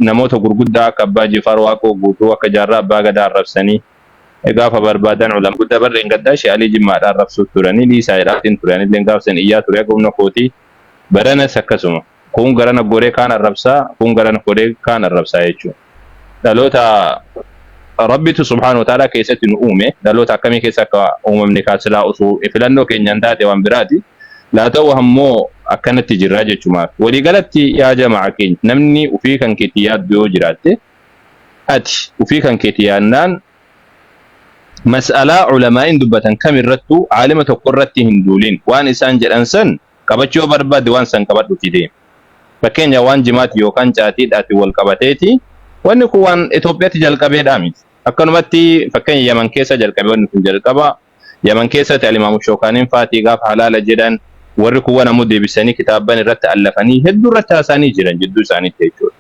Namoota gurguddaa akka Abbaa Jifaar, Waaqoo Guutuu, akka Jaarraa Abbaa Gadaa arrabsanii, gaafa barbaadan ulama guddaa barreen gaddaa Shee Alii Jimmaadha arrabsuu turanii dhiisaa jedhaatiin ture. Anillee gaaf san iyyaa ture akka humna kootii. Baranas akkasuma. Kun garana goree kaan arrabsaa, kun garana goree kaan arrabsaa jechuudha. Dhaloota Rabbitu subhaanahu wa ta'ala keessatti nu uume, dhaloota akkamii keessa akka uumamne kaasilaa osoo filannoo keenyaan taate waan biraati. Laa ta'u ammoo akkanatti jirra jechumaaf. Waliigalatti yaa jamaa keenya, namni ufii kan keetti yaaddu yoo jiraatte, ati ufii kan keetti yaadnaan mas'alaa ulamaa'in dubbatan kamirrattuu aalima tokko irratti hin duulin. Waan isaan jedhan san qabachuu yoo barbaadde waan san qabadhuutii deemi. Fakkeenya waan jimaati yookaan caatiidhaati wal qabateeti, wanni kun waan Itoophiyaatti jalqabeedhaa miti. Akkanumatti fakkeenya Yaman keessa jalqabe wanni kun jalqaba. Yaman keessatti Alimaamu Shookaaniin faatii gaafa halaala jedhan, warri kuwwan ammoo deebisanii kitaabban irratti allafanii hedduu irratti haasa'anii jiran jidduu isaaniitti jechuudha.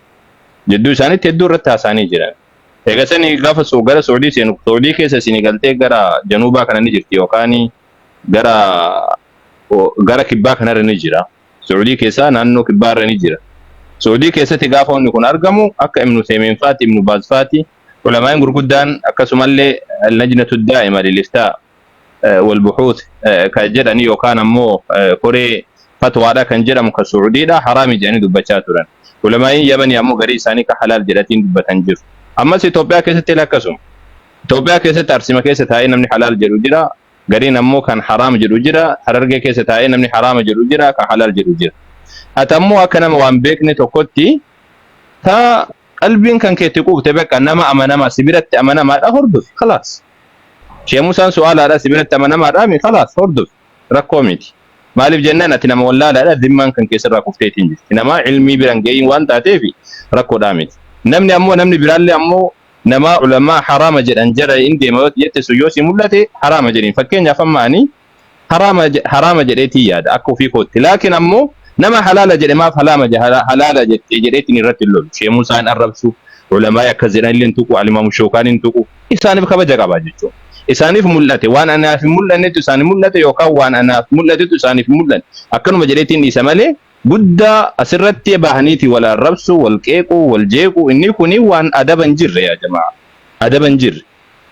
Jidduu isaaniitti hedduu irratti haasa'anii jiran. Egaa sani gaafa gara Suudii seenu, Suudii keessa isinii galtee gara januubaa kana ni jirti yookaan gara kibbaa kanarra ni jira. Suudii keessaa naannoo kibbaarra ni jira. Suudii keessatti gaafa wanni kun argamu akka Ibnu Seemeen faati, Ibnu Baaz faati, ulamaa'in gurguddaan, akkasumallee Lajnatu Daa'ima liliftaa wal buhuuth kan jedhani yookaan ammoo koree fatwaadha kan jedhamu kan Suudiidha haraami jedhanii dubbachaa turan. Ulamaa'in Yamanii ammoo garii isaanii kan halaal jedhatiin dubbatan jiru. Ammas Itoophiyaa keessatti illee akkasuma. Itoophiyaa keessatti Arsima keessa taa'ee namni halaal jedhu jira. Gariin ammoo kan haraam jedhu jira. Harargee keessa taa'ee namni haraama jedhu jira. Kan halaal jedhu jira. Ati ammoo akka nama waan beekne tokkotti ta qalbiin kan keetti quufte bakka nama amanamaa si biratti amanamaadha hordofi, khalaas. Shee Musaan su'aalaadha si biratti amanamaadha mi, khalaas, hordofi, rakkoo miti. Maaliif jennaan ati nama wallaalaadha, dhimmaan kan keessarraa kufteetiin jirti. Nama ilmii biran ga'iin waan taateef rakkoodhaa miti. Namni ammoo namni biraallee ammoo nama ulamaa haraama jedhan jara in deema yoo jette, sun yoo si mul'ate haraama jedhiin. Fakkeenyaaf amma ani haraama jedheetii yaada akka ofii kootti. Laakiin ammoo nama halaala jedhe maaf halaala jette jedheetiin irratti hin lolu. Shee Musaa hin arrabsu, ulamaa akkas jedhan illee hin tuqu, Alimaamu Shookaan hin tuqu. Isaaniif kabaja qaba jechuudha. Isaaniif mul'ate, waan anaaf hin mul'annetu isaaniif mul'ate yookaan waan anaaf mul'atetu isaaniif hin mul'anne. Akkanuma jedheetiin dhiisa malee guddaa asirratti bahaniiti wal arrabsu, wal qeequ, wal jeequ, inni kuni waan adaba hin jirre yaa jamaa. Adaba hin jirre.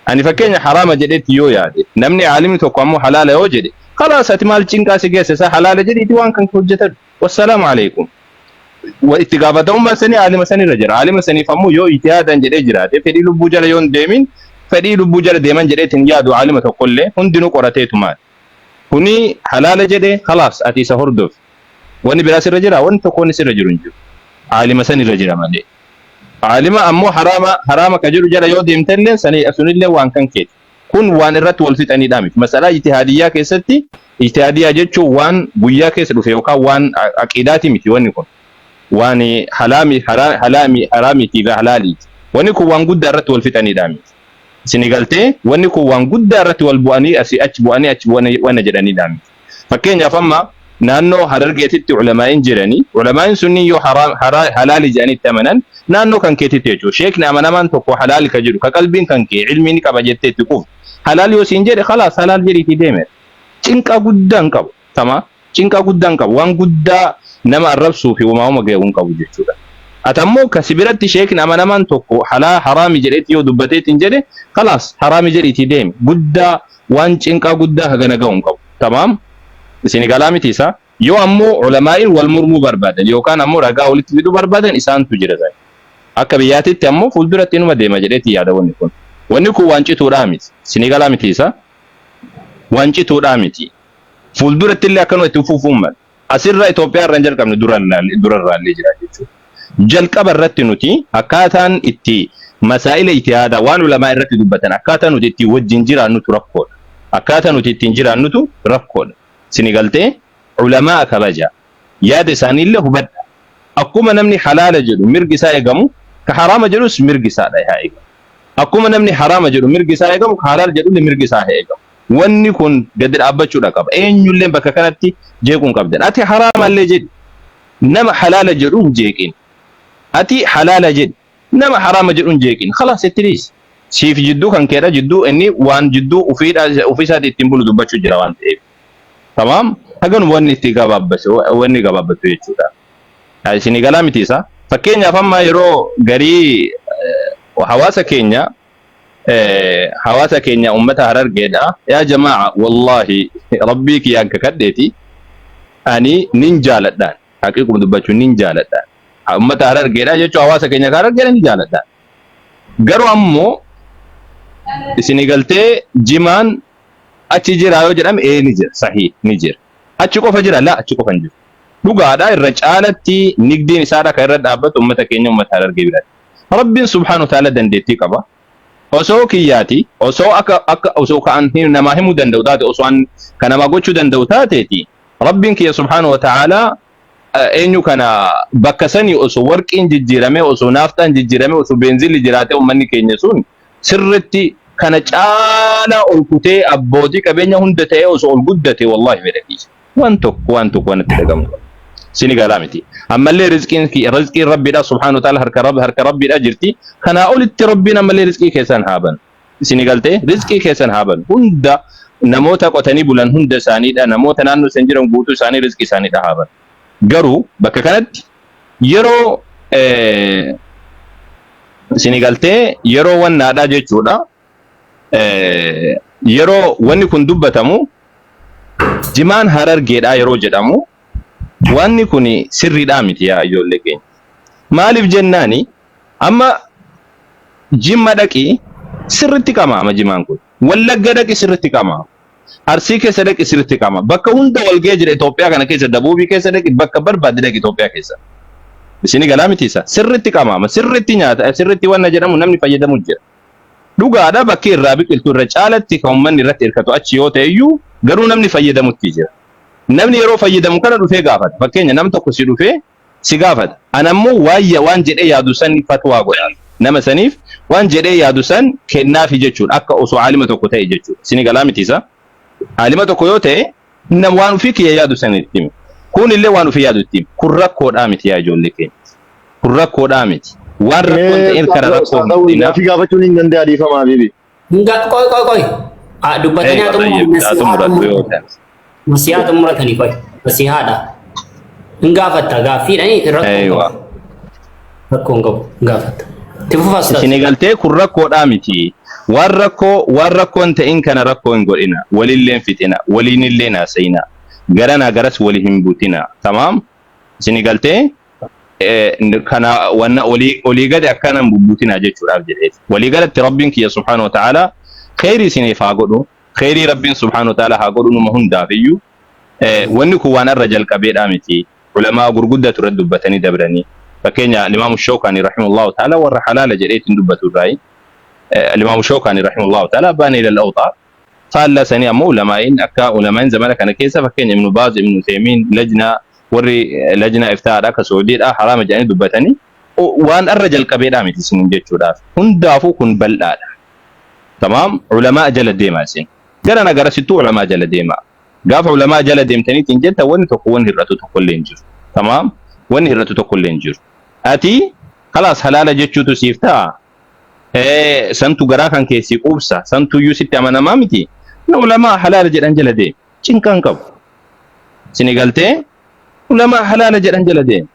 Ani fakkeenya haraama jedheetti yoo yaade, namni aalimni tokko ammoo halaala yoo jedhe, khalaas, ati maal cinqaa si geesse? Isa halaala jedhiiti waan kan hojjetadhu. Wassalaamu alaikum. Itti gaafatamummaan sanii aalima sanirra jira. Aalima saniif ammoo yoo ijtihaadan jedhee jiraate, fedhii lubbuu jala yoo hin deemin, fedhii lubbuu jala deeman jedheetiin yaadu aalima tokkollee hundinuu qorateetu maali. Kuni halaala jedhe, khalaas, ati isa hordofi. Wanni biraa sirra jira? Wanni tokko wanni sirra jiru hin jiru. Aalima sanirra jira malee. Aalima ammoo haraama ka jedhu jala yoo deemtellee sanii sunillee waan kan keeti. Kun waan irratti wal fixaniidha miti. Masalaa ijtihaadiyyaa keessatti, ijtihaadiyyaa jechuun waan guyyaa keessa dhufe yookaan waan aqiidaati miti wanni kun. Waan halaami halaami haraamiitii fi halaaliiti. Wanni kun waan guddaa irratti wal fixaniidha miti. Isin galtee wanni kun waan guddaa irratti wal bu'anii asii achi bu'anii achi bu'anii wanna jedhaniidha miti. Fakkeenyaaf amma naannoo Harargeetitti ulamaa'in jiranii, ulamaa'in sunniin yoo halaali jedhanii itti amanan naannoo kan keetitti jechuudha. Sheekni amanamaan tokko halaali ka jedhu, ka qalbiin kan kee ilmii ni qaba jettee itti quufte. Halaal yoo siin jedhe, khalaas, halaal jedhiitii deeme. Cinqaa guddaa hin qabu. Tama cinqaa guddaa hin qabu. Waan guddaa nama arrabsuu fi waamaama ga'u hin qabu jechuudha. Ati ammoo ka si biratti sheekni amanamaan tokko haraami jedheetti yoo dubbateetiin jedhe, khalaas, haraami jedhiitii deemi. Guddaa waan cinqaa guddaa hagana ga'u hin qabu. Tamaam? Isin galaa miti isaa? Yoo ammoo ulamaa'in wal mormuu barbaadan yookaan ammoo ragaa walitti fiduu barbaadan isaantu jira sana. Akka biyyaatitti ammoo fuulduratti inuma deema jedheetii yaada wanni kun. Wanni kun waan cituudhaa miti. Isin galaa miti isaa? Waan cituudhaa miti. Fuulduratti illee akkanuma itti fufuun mala. Asirra Itoophiyaa irra hin jalqabne, durarraallee jira jechuudha. Jalqaba irratti nuti akkaataan itti masaa'ila ijtihaadaa waan ulamaa irratti dubbatan akkaataa nuti ittiin wajjin jiraannutu rakkoodha. Akkaataa nuti ittiin jiraannutu rakkoodha. Sini galtee ulamaa kabaja. Yaada isaaniillee hubadha. Akkuma namni halaala jedhu mirgi isaa eegamu, ka haraama jedhus mirgi isaadha haa eegamu. Akkuma namni haraama jedhu mirgi isaa eegamu, ka halaal jedhullee mirgi isaa haa eegamu. Wanni kun gadi dhaabbachuudha qaba. Eenyullee bakka kanatti jeequu hin qabdan. Ati haraamallee jedhi. Nama halaala jedhu hin jeeqin. Ati halaala jedhi. Nama haraama jedhu hin jeeqin. Khalaas, itti dhiisi. Siif jidduu kan keedha, jidduu inni waan jidduu ofiisaati ittiin bulu dubbachuu jira waan ta'eef. Tamaam? Haganuma wanni itti gabaabbate, wanni gabaabbatu jechuudha. Isinii galaa miti isaa? Fakkeenyaaf amma yeroo garii hawaasa keenya, hawaasa keenya ummata Harargeedha. Yaa jamaa, wallaahi rabbii kiyyaan kakadheeti, ani nin jaaladhaan, haqiiquma dubbachuun nin jaaladhaan. Ummata Harargeedha jechuun hawaasa keenya Harargeedha ni jaaladhaan. Garuu ammoo isinii galtee jimaan achi jira yoo jedhame, ee ni jira, sahii ni jira. Achi qofa jira? Laa, achi qofa hin jiru. Dhugaadha, irra caalatti nigdiin isaadha kan irra dhaabbatu ummata keenya, ummata Harargee biratti. Rabbiin subhaanahu ta'ala dandeettii qaba. Osoo kiyyaati, osoo akka osoo ka'an namaa himuu danda'u taate, osoo an kan namaa gochuu danda'u taateeti, Rabbiin kiyya subhaanahu wa ta'ala eenyu kana bakka sanii osoo warqiin jijjiirame, osoo naaftaan jijjiirame, osoo beenzilli jiraate, uummanni keenya sun sirritti kana caalaa ol kutee abbootii qabeenya hunda ta'ee osoo ol guddate, wallahi fedha kiyya. Waan tokko, waan tokko waan itti dhagamu. Sini galaa miti. Ammallee rizqiin Rabbiidha subhaanahu wa ta'ala, harka Rabbiidha jirti. Kanaa olitti Rabbiin ammallee rizqii keessan haa banu. Isini galtee rizqii keessan haa banu. Hunda namoota qotanii bulan hunda isaaniidha. Namoota naannoo isin jiran guutuu isaanii rizqii isaaniidha haa banu. Garuu bakka kanatti yeroo isini galtee yeroo wannaadha jechuudha. Yeroo wanni kun dubbatamu, jimaan Harargeedha yeroo jedhamu, wanni kun sirriidhaa miti yaa ijoollee keenya. Maaliif jennaani, amma Jimma dhaqi sirritti qamaama jimaan kun. Wallagga dhaqi sirritti qamaama. Arsii keessa dhaqi sirritti qamaama. Bakka hunda wal ga'ee jira Itoophiyaa kana keessa, Dabuubii keessa dhaqi, bakka barbaadde dhaqi Itoophiyaa keessa. Isini galaa miti isa. Sirritti qamaama. Sirritti nyaata. Sirritti wanna jedhamu namni fayyadamu jira. Dhugaadha, bakki irraa biqiltu irra caalatti kan uummanni irratti hirkatu achi yoo ta'e iyyuu, garuu namni fayyadamutti jira. Namni yeroo fayyadamu kana dhufee gaafata. Fakkeenya nam tokko si dhufee si gaafata. Ana immoo waan jedhee yaadu san fatwaa godha. Nama saniif waan jedhee yaadu san kennaafi jechuudha. Akka osoo aalima tokko ta'e jechuudha. Sini galaa miti isa. Aalima tokko yoo ta'e, nam waan ofii kiyya yaadu san itti hime. Kun illee waan ofii yaadu itti hime. Kun rakkoodhaa miti yaa ijoollee keenya. Kun rakkoodhaa miti. Waan rakkoon ta'een kana rakkoo hin godhinaa. Gaaffii gaafachuun hin danda'a, dhiifamaa habiibi. Qoy, qoy, qoy. Dubbatanii haa xumuran. Haa xumurattu yoo ta'e. Nasihaa xumuratanii, qoy. Nasihaadha. Hin gaafatta gaaffiidhaan rakkoo hin qabu. Rakkoo hin qabu, hin gaafatta. Itti fufa, ustaaz. Isin galtee kun rakkoodhaa miti. Waan rakkoo hin ta'in kana rakkoo hin godhina. Walillee hin fixina. Waliinillee hin haasa'ina. Garanaa garas wali hin butina. Tamaam? Isin galtee kana wanna olii gadi akkana hin bubbutina jechuudhaaf jedheeti. Walii galatti Rabbiin kiyya subhaanahu wa ta'ala kheyrii isiniif haa godhu. Kheyrii Rabbiin subhaanahu wa ta'ala haa godhu numa hundaaf iyyuu. Wanni kun waan irra jalqabeedhaa miti. Ulamaa gurguddatu irratti dubbatanii dabranii. Fakkeenya Imaamu Shawkaani rahimahullahu ta'ala warra halaala jedheetiin dubbatu irraayi. Imaamu Shawkaani rahimahullahu ta'ala baana ila al-awxaar. Faallaa sanii ammoo ulamaa'iin akka ulamaa'iin zamana kana keessa, fakkeenya Ibnu Baaz, Ibnu Uthaymiin, lajnaa warri lajnaa iftaadha akka Suudiidha haraama jedhanii dubbatanii waan irra jalqabeedhaa miti isiniin jechuudhaaf. Hundaafuu kun bal'aadha. Tamaam, ulamaa jala deemaa isin. Garana garasittuu ulamaa jala deemaa. Gaafa ulamaa jala deemtaniitiin jettan, wanni tokko wanni hir'atu tokko illee hin jiru. Tamaam, wanni hir'atu tokko illee hin jiru. Ati kalaas halaala jechuutu siif ta'a. Santu garaa kan keessi quubsa. Santuyyuu sitti amanamaa miti. Ulamaa halaala jedhan jala deemi. Cinqaan qabu. Sini galtee ulamaa halaala jedhan jala deemi.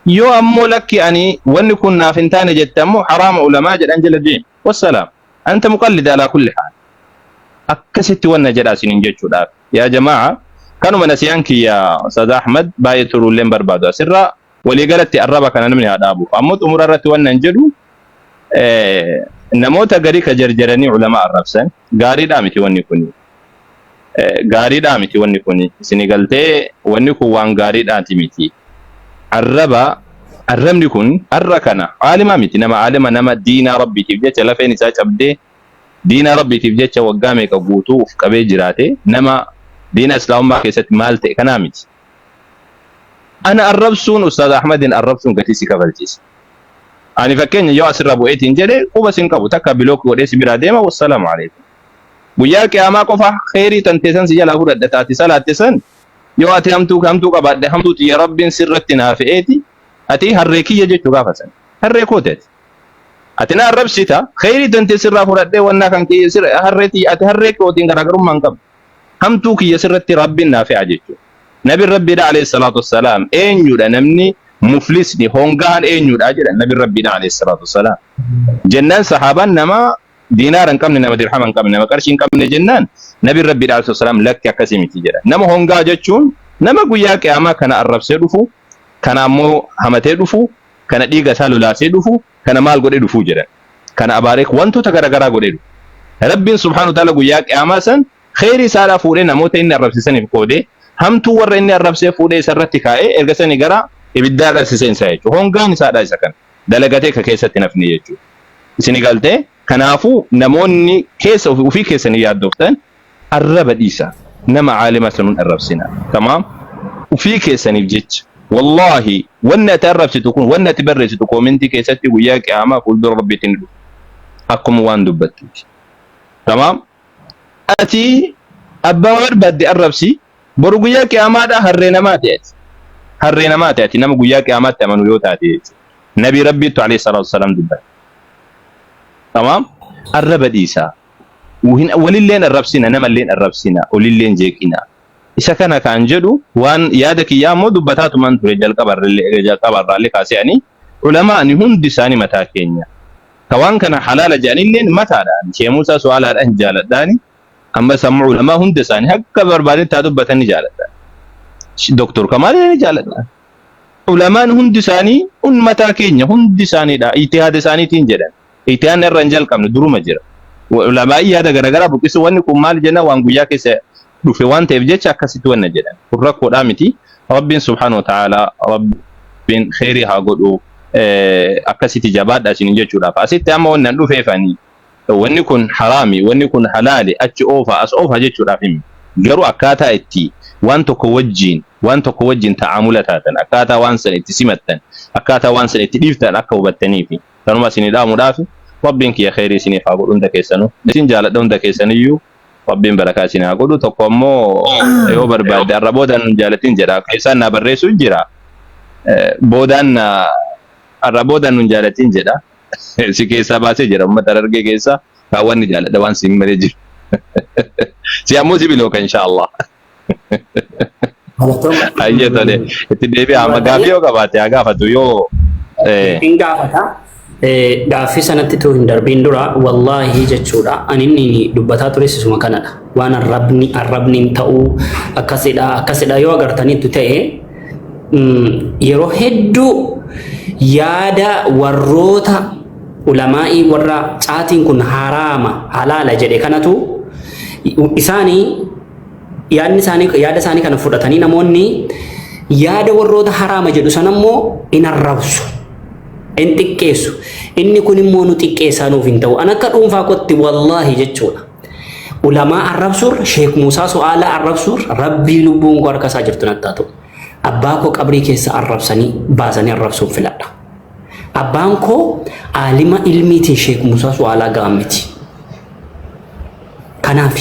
Yoo ammoo lakki ani wanni kun naaf hin taane jette, ammoo haraama ulamaa jedhan jala deemi. Wassalaam. Anta muqallid alaa kulli haal. Akkasitti wanna jedhaa isiniin jechuudhaaf. Yaa jamaa, kanuma nasiyaan kiyya Ustaaz Ahmad, baay'ee turuullee hin barbaadu asirraa. Walii galatti arraba kana namni haa dhaabu. Ammoo xumura irratti wanna hin jedhu, namoota garii ka jarjaranii ulamaa arrabsan gaariidhaa miti wanni kuni. Gaariidhaa miti wanni kuni. Isinii galtee wanni kun waan gaariidhaati miti. Arrabni kun arra kana aalimaa miti, nama aalima, nama diinaa Rabbiitiif jecha lafeen isaa cabdee, diinaa Rabbiitiif jecha waggaa meeqa guutuu uf qabee jiraate, nama diina islaamummaa keessatti maal ta'e kanaa miti. Ana arrabsuun, Ustaaz Ahmadin arrabsuun gatii si kafalchiisa. Ani fakkeenya yoo asirra bu'eetiin jedhe, quba sin qabu, takka block godhee si biraa deema, wassalaamu alaikum. Guyyaa qiyaamaa qofa kheyrii tanteesan si jalaa fudhadha, taati salaatte san yoo ati hamtuu qabaadhe, hamtuu xiyya Rabbiin sirratti naa fe'eeti, ati harree kiyya jechuu gaafa san. Harree kooti ati. Ati na arrabsita, kheyrii tantee sirraa fudhadhee wannaa kan kiyya sirra harree tiyya, ati harree kootiin garaagarummaa hin qabdu. Hamtuu kiyya sirratti Rabbiin naa fe'a jechuudha. Nabiin Rabbiidha alayhi salaatu wassalaam eenyudha namni Muflisni hongaan eenyudha jedhan nabi Rabbiidha alayhi salaatu wassalaam. Jennaan sahaabaan nama diinaara hin qabne, nama dirhama hin qabne, nama qarshii hin qabne jennaan nabi Rabbiidha alayhi wassalaam lakki akkasii miti jedhan. Nama hongaa jechuun nama guyyaa qiyaamaa kana arrabsee dhufu, kana ammoo hamatee dhufu, kana dhiiga isaa lolaasee dhufu, kana maal godhee dhufuu jedhan. Kana abaaree wantoota garaagaraa godhee dhufu. Rabbiin subhaanahu wa ta'ala guyyaa qiyaamaa san kheyrii isaadhaa fuudhee namoota inni arrabsisaniif qoodee, hamtuu warra inni arrabsee fuudhee isarratti kaa'ee erga sanii gara ibiddaa si seensa jechuudha. Hongaan isaadhaa isa kana. Dalagatee ka keessatti nafni jechuudha. Isini galtee kanaafuu namoonni keessa ofii keessanii yaaddoftan arraba dhiisa. Nama caalima sanuun arrabsina. Tamaam? Ofii keessaniif jecha. Wallaahi wanni ati arrabsitu kun, wanni ati barreessitu koomentii keessatti guyyaa qiyaamaa fuuldura Rabbiitti ni dhufa. Akkuma waan dubbattuuti. Tamaam? Ati abbaa barbaadde arrabsi, boru guyyaa qiyaamaadhaa harree namaati ati. Harree namaati ati nama guyyaa qiyaamaatti amanu yoo taate jechuudha. Nabii Rabbiittu alayhi salaatu wassalaam dubbate. Tamaam? Arraba dhiisaa. Walilleen arrabsina, namalleen arrabsina, olilleen jeeqina. Isa kana kan jedhu waan yaada kiyyaa immoo dubbataatuman ture jalqabarraallee kaasee ani ulamaani hundi isaanii mataa keenya. Ka waan kana halaala jedhanilleen mataadha. Sheekh Muusaa su'aalaadhaan jaaladhaani. Amma sammuu ulamaa hunda isaanii akka barbaadetti haa dubbatan ni jaaladha. Doktor Kamaal ni jaaladha. Ulamaan hundi isaanii mataa keenya hundi isaaniidha. Ijtihaada isaaniitiin jedhan. Ijtihaadni irra hin jalqabne duruma jira. Ulamaa'ii yaada garaagaraa buqqisu wanni kun maal jenna waan guyyaa keessa dhufe waan ta'eef jecha akkasitti wanna jedhan. Kun rakkoodhaa miti. Rabbiin subhaanahu wa ta'ala Rabbiin kheyrii haa godhu akkasitti jabaadha isin jechuudhaaf. Asitti amma wanni an dhufeefani wanni kun haraami, wanni kun halaali, achi oofa as oofa jechuudhaaf himi. Garuu akkaataa itti waan tokko wajjiin ta'amula taatan, akkaataa waan san itti simattan, akkaataa waan san itti dhiiftan akka hubattaniifi kanuma isinii dhaamuudhaaf. Rabbiin kiyya kheyrii isiniif haa godhu hunda keessanuu. Isin jaaladha hunda keessaniyyuu. Rabbiin barakaa isin haa godhu. Tokko ammoo yoo barbaadde har'a boodaan nun jaalatin jedha. Keessaan naa barreessu jira. Boodaan har'a boodaan nun jaalatin jedha. Si keessaa baasee jira uummata Harargee keessaa kaawwan ni jaaladha waan siin malee jiru. Si ammoo si bilooka insha Allah. Ayyee tole, itti deebi'a amma gaafii yoo qabaate haa gaafatu yoo. Hin gaafata. Gaaffii sanatti too hin darbiin dura wallaahi jechuudha. Ani inni dubbataa tures isuma kanadha. Waan arrabni hin ta'uu akkasidha akkasidha yoo agartaniittu ta'e, yeroo hedduu yaada warroota ulamaa'ii warra caatiin kun haraama halaala jedhe kanatu isaanii yaadni isaanii yaada isaanii kana fudhatanii namoonni yaada warroota haraama jedhu sana immoo in arrabsu, in xiqqeessu. Inni kun immoo nu xiqqeessaa nuuf hin ta'u. An akka dhuunfaa kootti wallaahi jechuudha. Ulamaa arrabsuurra, Sheek Muusaa Su'aalaa arrabsuurra, Rabbii lubbuun koo harka isaa jirtu natti haa ta'u. Abbaa koo qabrii keessa arrabsanii baasanii arrabsuun filadha. Abbaan koo aalima ilmiitiin Sheek Muusaa Su'aalaa ga'an miti. Kanaaf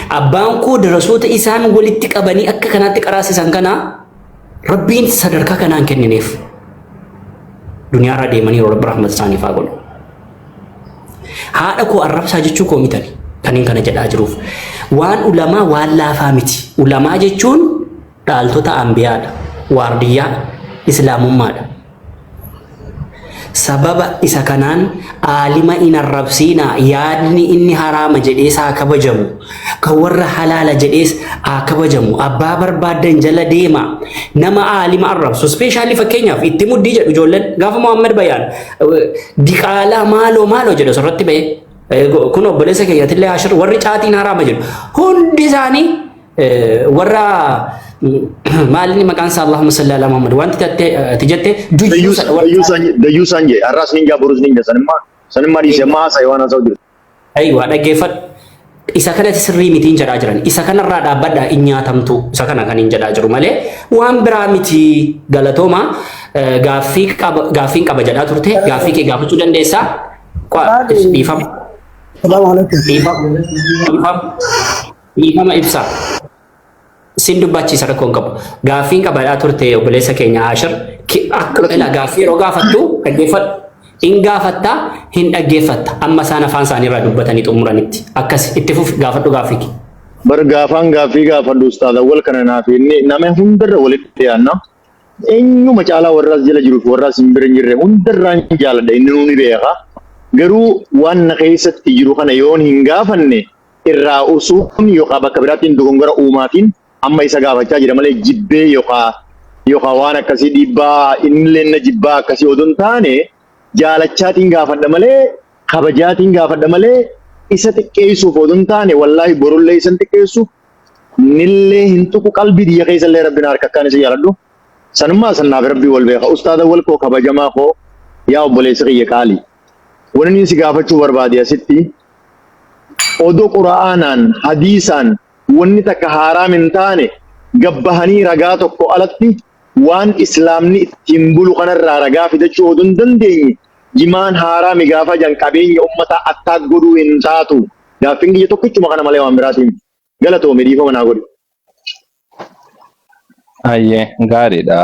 abbaan koo darasoota isaan walitti qabanii akka kanaatti qaraasisan kana Rabbiin sadarkaa kanaan kennineef. Duniyaarra deemanii yeroo Rabbi rahmata isaaniif haa godhu. Haadha koo arrabsaa jechuu koo mitani kan kana jedhaa jiruuf. Waan ulamaa waan laafaa miti. Ulamaa jechuun dhaaltota ambiyaadha. Waardiyyaa islaamummaadha. Sababa isa kanaan aalima in arrabsiinaa, yaadni inni haraama jedhees haa kabajamu. Kan warra halaala jedhees haa kabajamu. Abbaa barbaaddan jala deema. Nama aalima arrabsu. Especially fakkeenyaaf itti muddii jedhu ijoolleen gaafa Muhammad Bayaan diqaalaa maaloo maaloo jedhu asirratti ba'e. Kun obboleessa keenyatillee Ashir warri caatiin haraama jedhu. Hundi isaanii warra maalinni maqaan isaa Allahumma salli ala Muhammad wanti ati jette duyyuusadha. Dayyuusaan jee har'aas nin jaa borus nin jaa sanimmaa dhiise amma haasa'e waan haasa'u jiru. Aywa, dhaggeeffadhu. Isa kanatti sirrii mitiin jedhaa jiran. Isa kanarraa dhaabbadhaa, hin nyaatamtu. Isa kana kan hin jedhaa jiru malee waan biraa miti. Galatooma, gaaffii qaba gaaffiin qaba jedhaa turte, gaaffii kee gaafachuu dandeessaa. Dhiifama. Salaamu alaikum. Dhiifama. Dhiifama. Dhiifama ibsa. Sin dubbachiisa, rakkoo hin qabu. Gaaffiin qabadhaa turte obboleessa keenya Ashir. Akka ila gaaffii yeroo gaafattu dhaggeeffadhu. Hin gaafattaa, hin dhaggeeffatta. Amma isaan afaan isaanii irraa dubbatanii xumuranitti. Akkas itti fufi, gaafadhu gaaffii kee. Bar gaafaan gaaffii gaafadhu ustaaz awwal kana naaf inni nama hundarra walitti dhiyaanna. Eenyuma caalaa warra as jala jiru fi warra as hin bira hin jirre hundarraan jaaladha inni nuu ni beeka. Garuu waan na keessatti jiru kana yoon hin gaafanne irraa usuun yookaan bakka biraattiin dogongora uumaatiin amma isa gaafachaa jira malee jibbee yookaan waan akkasii dhiibbaa innillee na jibbaa akkasii odoo hin taane jaalachaatiin gaafadha malee kabajaatiin gaafadha malee isa xiqqeessuuf odoo hin taane wallaahi borullee isa hin xiqqeessu nillee hin tuqu qalbii biyya keessallee rabbiin harka akkaan isa jaaladhu. Sanummaa sannaaf rabbii wal beeka. Ustaada wal koo kabajamaa koo yaa obboleessa kiyya qaali. Wani inni si gaafachuu barbaade asitti odoo qura'aanaan hadiisaan wanni takka haaraam hin taane gabbahanii ragaa tokko alatti waan islaamni ittiin bulu kanarraa ragaa fidachuu odoo hin dandeenye jimaan haaraami gaafa jan qabeenya ummataa attaak godhuu hin taatu. Gaaffiin kiyya tokkichuma kana malee waan biraatiin galatoomi dhiifama naa godhi. Ayyee gaariidha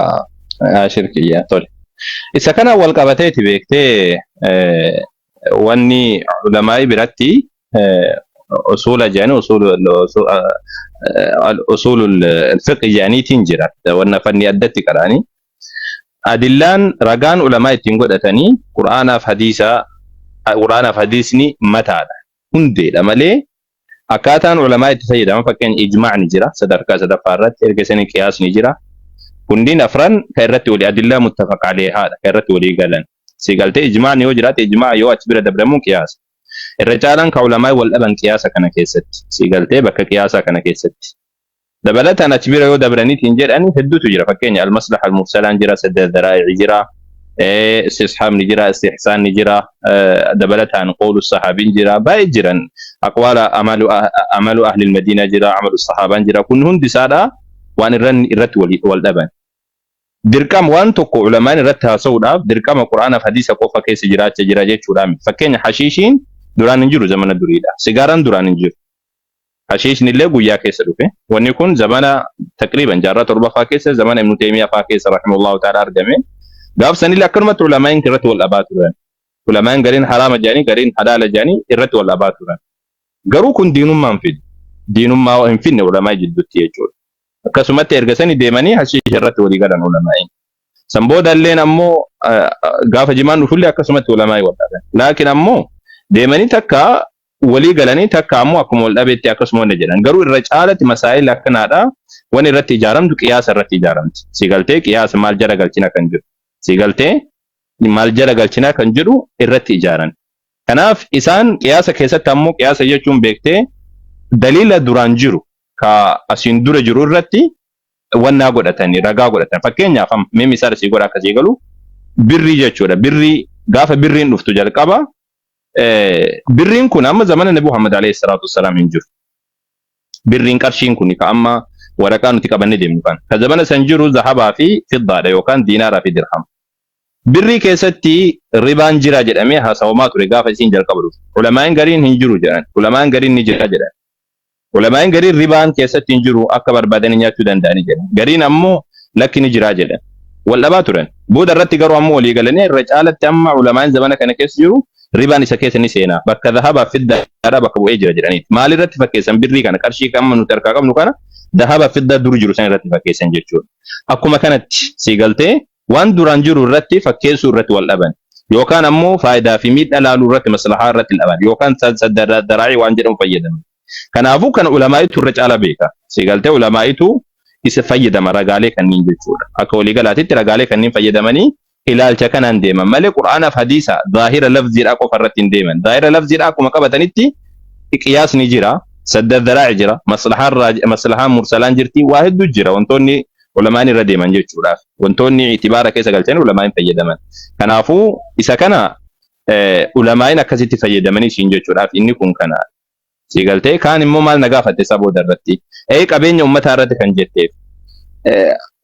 Ashir kiyya tole. Isa kana wal qabateeti beektee wanni ulamaa'ii biratti usuula jedhanii usuulul fiqh jedhaniitiin jira. Wanna fanni addatti qara'anii. Adillaan ragaan ulamaa ittiin godhatanii Qur'aanaaf hadiisa Qur'aanaaf hadiisni mataadha. Hundeedha malee akkaataan ulamaa itti fayyadaman fakkeenya ijmaa'ni jira sadarkaa sadaffaa irratti erga sanii qiyaasni jira. Kunniin afran kan irratti walii adillaa muttafaq aleehaadha kan irratti walii galan. Si galtee ijmaa'ni yoo jiraate ijmaa yoo achi bira dabramu qiyaasa. Irra caalaan kan ulamaa wal dhaban qiyaasa kana keessatti. Si galtee bakka qiyaasaa kana keessatti. Dabalataan achi bira yoo dabraniitiin jedhan hedduutu jira. Fakkeenya al-maslaha al-mursalaan jira, sadda daraa'i jira, istishaabni jira, istihsaanni jira, dabalataan qawlu sahaabiin jira, baay'ee jiran. Aqwaala amalu ahli madiinaa jira, amalu sahaabaan jira. Kun hundi isaadha waan irratti wal dhaban. Dirqama waan tokko ulamaan irratti haasa'uudhaaf dirqama Qur'aanaaf hadiisa qofa keessa jiraachaa jira jechuudha. Fakkeenya hashiishiin duraan hin jiru zamana duriidha. Sigaaraan duraan hin jiru. Hashiishni illee guyyaa keessa dhufe. Wanni kun zamana taqriiban jaarraa torbaffaa keessa zamana Ibnu Taymiyaa fa'aa keessa rahimahullahu ta'ala argame. Gaaf sanillee akkanumatti ulamaa'in irratti wal dhabaa turan. Ulamaa'in gariin haraama jedhanii gariin halaala jedhanii irratti wal dhabaa turan. Garuu kun diinummaa hin fidu. Diinummaa hin finne ulamaa'ii jidduutti jechuudha. Akkasumatti erga sani deemanii hashiisha irratti walii galan ulamaa'in. San booda illeen ammoo gaafa jimaan dhufullee akkasumatti ulamaa'ii wal dhaban. Laakiin ammoo deemanii takka walii galanii takka ammoo akkuma wal dhabetti akkasuma wanna jedhan. Garuu irra caalatti masaa'il akkanaadha. Wanni irratti ijaaramtu qiyaasa irratti ijaaramti. Si galtee qiyaasa maal jala galchina kan jedhu. Si galtee maal jala galchina kan jedhu irratti ijaaran. Kanaaf isaan qiyaasa keessatti ammoo qiyaasa jechuun beektee daliila duraan jiru ka asiin dura jiru irratti wannaa godhatanii ragaa godhatan. Fakkeenyaaf mee misaala sii godha akkasii galu birrii jechuudha. Birrii gaafa birriin dhuftu jalqaba birriin kun amma zamana Nabi Muhammad alayhi salaatu wassalaam hin jiru. Birriin qarshiin kun ka amma waraqaa nuti qabannee deemnu kan. Ka zamana san jiru zahabaa fi fiddaadha yookaan diinaaraa fi dirham. Birrii keessatti ribaan jira jedhamee haasawamaa ture gaafa isiin jalqaba dhufu. Ulamaa'in gariin hin jiru jedhan. Ulamaa'in gariin ni jira jedhan. Ulamaa'in gariin ribaan keessatti hin jiru akka barbaadanii nyaachuu danda'anii jedhan. Gariin ammoo lakki ni jiraa jedhan. Wal dhabaa turan. Booda irratti garuu ammoo walii galanii irra caalatti amma ulamaa'in zamana kana keessa jiru ribaan isa keessa ni seenaa. Bakka zahabaa fiddaadhaa bakka bu'ee jira jedhaniiti. Maal irratti fakkeessan birrii kana qarshii amma nuti harkaa qabnu kana zahabaa fiddaa dur jiru san irratti fakkeessan jechuudha. Akkuma kanatti sii galtee waan duraan jiru irratti fakkeessuu irratti wal dhaban. Yookaan ammoo faayidaa fi miidhaa laaluu irratti maslahaa irratti dhaban. Yookaan daraa'ii waan jedhamu fayyadaman. Kanaafuu kan ulamaa'itu irra caala beeka. Sii galtee ulamaa'itu isa fayyadama ragaalee kanneen jechuudha. Akka waliigalaatitti ragaalee kanneen fayyadamanii ilaalcha kanaan deeman malee Qur'aanaaf hadiisa zaahira lafziidhaa qofa irratti hin deeman. Zaahira lafziidhaa akkuma qabatanitti qiyaasni jira, sadda daraa'i jira, maslahaan mursalaan jirti, waa hedduu jira wantoonni ulamaan irra deeman jechuudhaaf. Wantoonni itibaara keessa galchanii ulamaan fayyadaman. Kanaafuu isa kana ulamaa'in akkasitti fayyadamanii siin jechuudhaaf inni kun kana. Si galtee kaan immoo maal na gaafatte isa booda irratti. Qabeenya uummataa irratti kan jetteef.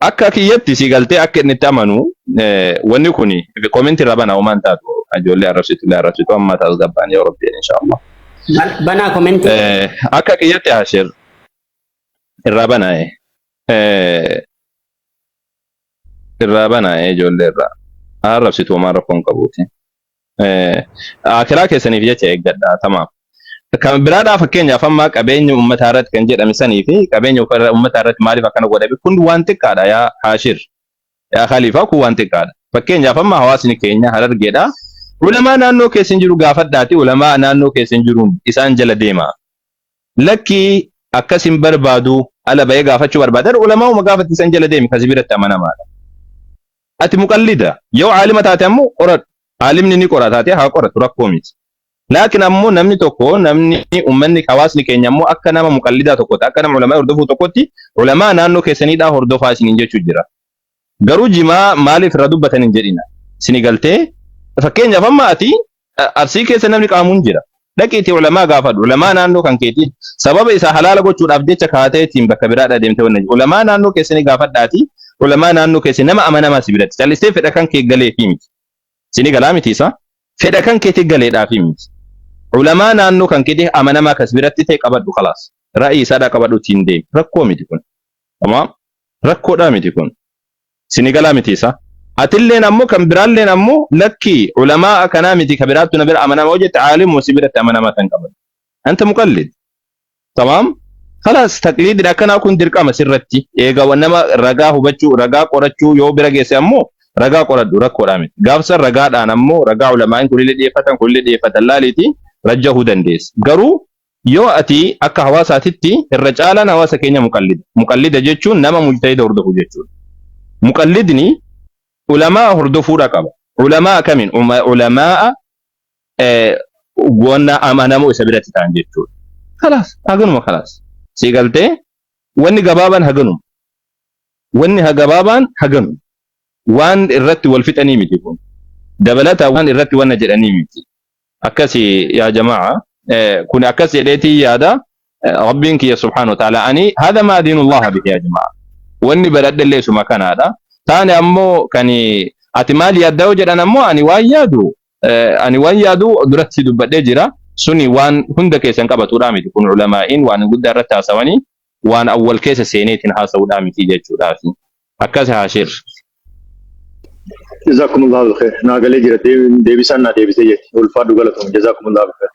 Akka kiyyatti si galtee akka inni itti amanu wanni kun comment irra banaa uumaan taatu ijoollee arrabsitu illee arrabsitu amma taas gabbaan yoo rabbi inshaallah. Banaa comment. Akka kiyyatti Ashir irraa banaa irraa banaa ijoollee irraa arrabsitu homaa rakkoon qabuuti. Akiraa keessaniif jecha eeggadha tamaam. Kan biraadhaa fakkeenyaaf amma qabeenya uummataa irratti kan jedhame sanii fi qabeenya uummataa irratti maaliif akkana godhame kun waan xiqqaadha yaa Haashir. Yaa Khaliifaa, kun waan xiqqaadha. Fakkeenyaaf amma hawaasni keenya Harargeedha. Ulamaa naannoo keessa hin jiru gaafadhaati, ulamaa naannoo keessa hin jiruun isaan jala deema. Lakkii, akkas hin barbaadu, ala bahee gaafachuu barbaadan, ulamaa'uma gaafatti isaan jala deemi, kasi biratti amanamaadha. Ati muqallida. Yoo aalima taate ammoo qoradhu. Aalimni ni qora taate haa qoratu, rakkoo miti. Laakiin ammoo namni tokko, namni uummanni, hawaasni keenya ammoo akka nama muqallidaa tokkotti, akka nama ulamaa hordofuu tokkotti, ulamaa naannoo keessaniidhaa hordofaa isiniin jechuu jira. Garuu jimaa maaliif irra dubbatan hin jedhina. Isini galtee? Fakkeenyaaf amma ati Arsii keessa namni qaamuun jira. Dhaqiitii ulamaa gaafadhu. Ulamaa naannoo kan keetii sababa isaa halaala gochuudhaaf jecha kaateetiin bakka biraadhaa deemtee wanna ulamaa naannoo keessanii gaafadhaati. Ulamaa naannoo keessa nama amanamaa si biratti. Callistee fedha kan kee galeefii miti. Sini galaa miti isa? Fedha kan keetii galeedhaafii miti. Ulamaa naannoo kan keetii amanamaa kas biratti ta'e qabadhu, kalaas. Ra'ii isaadhaa qabadhu, ittiin deemi. Rakkoo miti kun. Tamaam. Rakkoodhaa miti kun. Sini galaa miti isa? Atilleen ammoo, kan biraalleen ammoo, lakkii, ulamaa kanaa miti, ka biraattu na bira amanamaa hojjette, aalimu si biratti amanamaa kan qaban. Anta muqallid. Tamaam. Kalaas, taqliidin akkanaa kun dirqama sirratti. Eega nama ragaa hubachuu, ragaa qorachuu yoo bira geesse ammoo ragaa qoradhu, rakkoodhaa miti. Gaafsan ragaadhaan ammoo ragaa ulamaa'in kunillee dhiyeeffatan, kunillee dhiyeeffatan laaliiti rajjahuu dandeessa. Garuu yoo ati akka hawaasaatitti, irra caalaan hawaasa keenya muqallida. Muqallida jechuun nama mujtahida hordofu jechuudha. Muqallidni ulamaa hordofuudha qaba. Ulamaa kamiin? Ulamaa wanna amanamoo isa biratti ta'an jechuudha. Kalaas, haganuma kalaas. Si galtee? Wanni gabaabaan haganuma. Wanni gabaabaan haganuma. Waan irratti wal fixanii miti kun. Dabalata waan irratti wanna jedhanii miti. Akkasi yaa jamaa, kun akkas jedheetii yaada. Rabbiin kiyya subhaanahu wa ta'ala, ani hada maa diinullaha bihi yaa jamaa. Wanni baradhellee suma kanaadha. Taane ammoo kan ati maal yaadda yoo jedhan ammoo, ani waan yaadu duratti dubbadhee jira. Suni waan hunda keessan qabatudha miti kun. Ulamaa'iin waan guddaa irratti haasawanii waan awwal keessa seeneetiin haasa'uudha miti jechuudhaafi. Akkas haashir. Jazakumullahu khair. Naa galee jira. Deebisaan naa deebisee jirti. Ulfaadhu, galatoom. Jazakumullahu khair.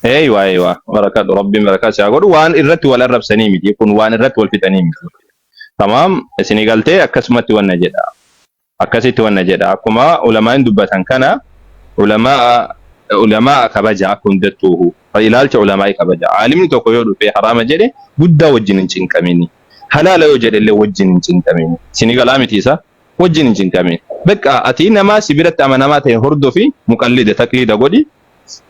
Eeywa, barakatu, Rabbiin barakaa si haa godhu. Waan irratti wal arrabsanii miti kun, waan irratti wal fixanii miti. Tamaam, isinii galtee? Akkasumatti wanna jedha. Akkasitti wanna jedha. Akkuma ulamaan dubbatan kana, ulamaa kabaja akka hundattuuhu. Ilaalcha ulamaa'ii kabaja. Aalimni tokko yoo dhufe haraama jedhe, guddaa wajjin hin cinqamini. Halaala yoo jedhe illee wajjin hin cinqamini. Isinii galaa miti isa? Wajjin hin cinqamin. Bakka ati nama si biratti amanamaa ta'e hordofi, muqallida taqliida godhi.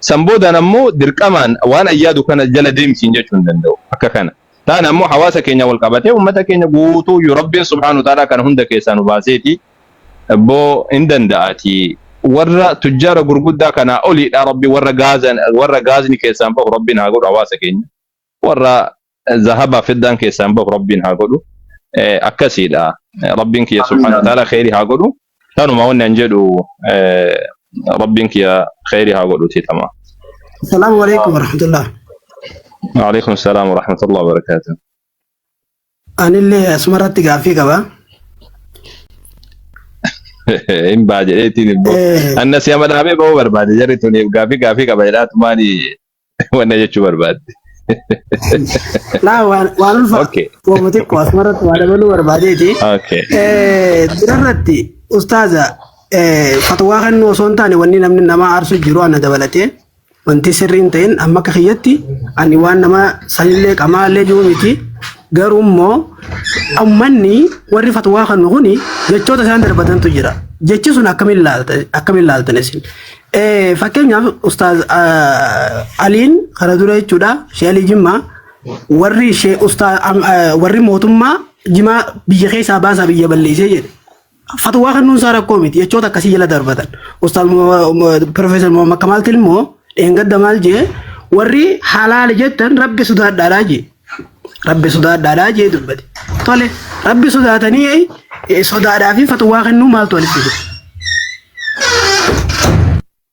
San boodaan ammoo dirqamaan waan ayyaadu kana jala deemsiin jechuu hin danda'u. Akka kana. Taan ammoo hawaasa keenya wal qabatee uummata keenya guutuu iyyuu Rabbiin subhaanahu ta'ala kana hunda keessaa nu baaseeti boo hin danda'ati. Warra tujjaara gurguddaa kanaa oliidha Rabbi, warra gaazan, warra gaazni keessaan bahu Rabbiin haa godhu hawaasa keenya. Warra zahabaa fiddaan keessaan bahu Rabbiin haa godhu. Akkasiidha. Rabbiin kiyya subhaanahu ta'ala kheyrii haa godhu. Tanuma wanni an jedhu, Rabbiin kiyya kheyrii haa godhu tama. Assalamu alaikum warahmatullah. Waalaikum salaam wa rahmatullahi wa barakatuh. Anillee asumarratti gaaffii qaba. Hin baa jedheetiin immoo. Anna si'a dhaabee bahuu barbaade, jarri tun gaaffii qaba jedhaatu maali wanna jechuu barbaadde? Laa, waan ulfa wooma xiqqoo asumarratti waa dabaluu barbaadeeti. Durarratti ustaaza, fatwaa kennuu osoo hin taane, wanni namni nama aarsu jiru, ana dabalatee, wanti sirrii hin ta'in, amma akka kiyyatti ani waan nama sanillee qamaallee jiru miti. Garuu immoo ummanni warri fatwaa kennu kuni jechoota isaan darbatantu jira. Jechi sun akkamiin laaltan isin? Fakkeenyaaf ustaaz Aliin kana dura jechuudha, Sheelii Jimmaa, warri shee ustaaz warri mootummaa jimaa biyya keessaa baasaa, biyya balleessee jedhe. Fatwaa kennuun isaa rakkoo miti, jechoota akkasii jala darbatan. Ustaaz Profeesar Muhammad Kamaal Tilmoo dheengadda maal jee? Warri halaala jettan Rabbi sodaadhaadhaa jee. Rabbi sodaadhaadhaa jee dubbate. Tole, Rabbi sodaatanii sodaadhaa fi fatwaa kennuu maaltu walitti fide?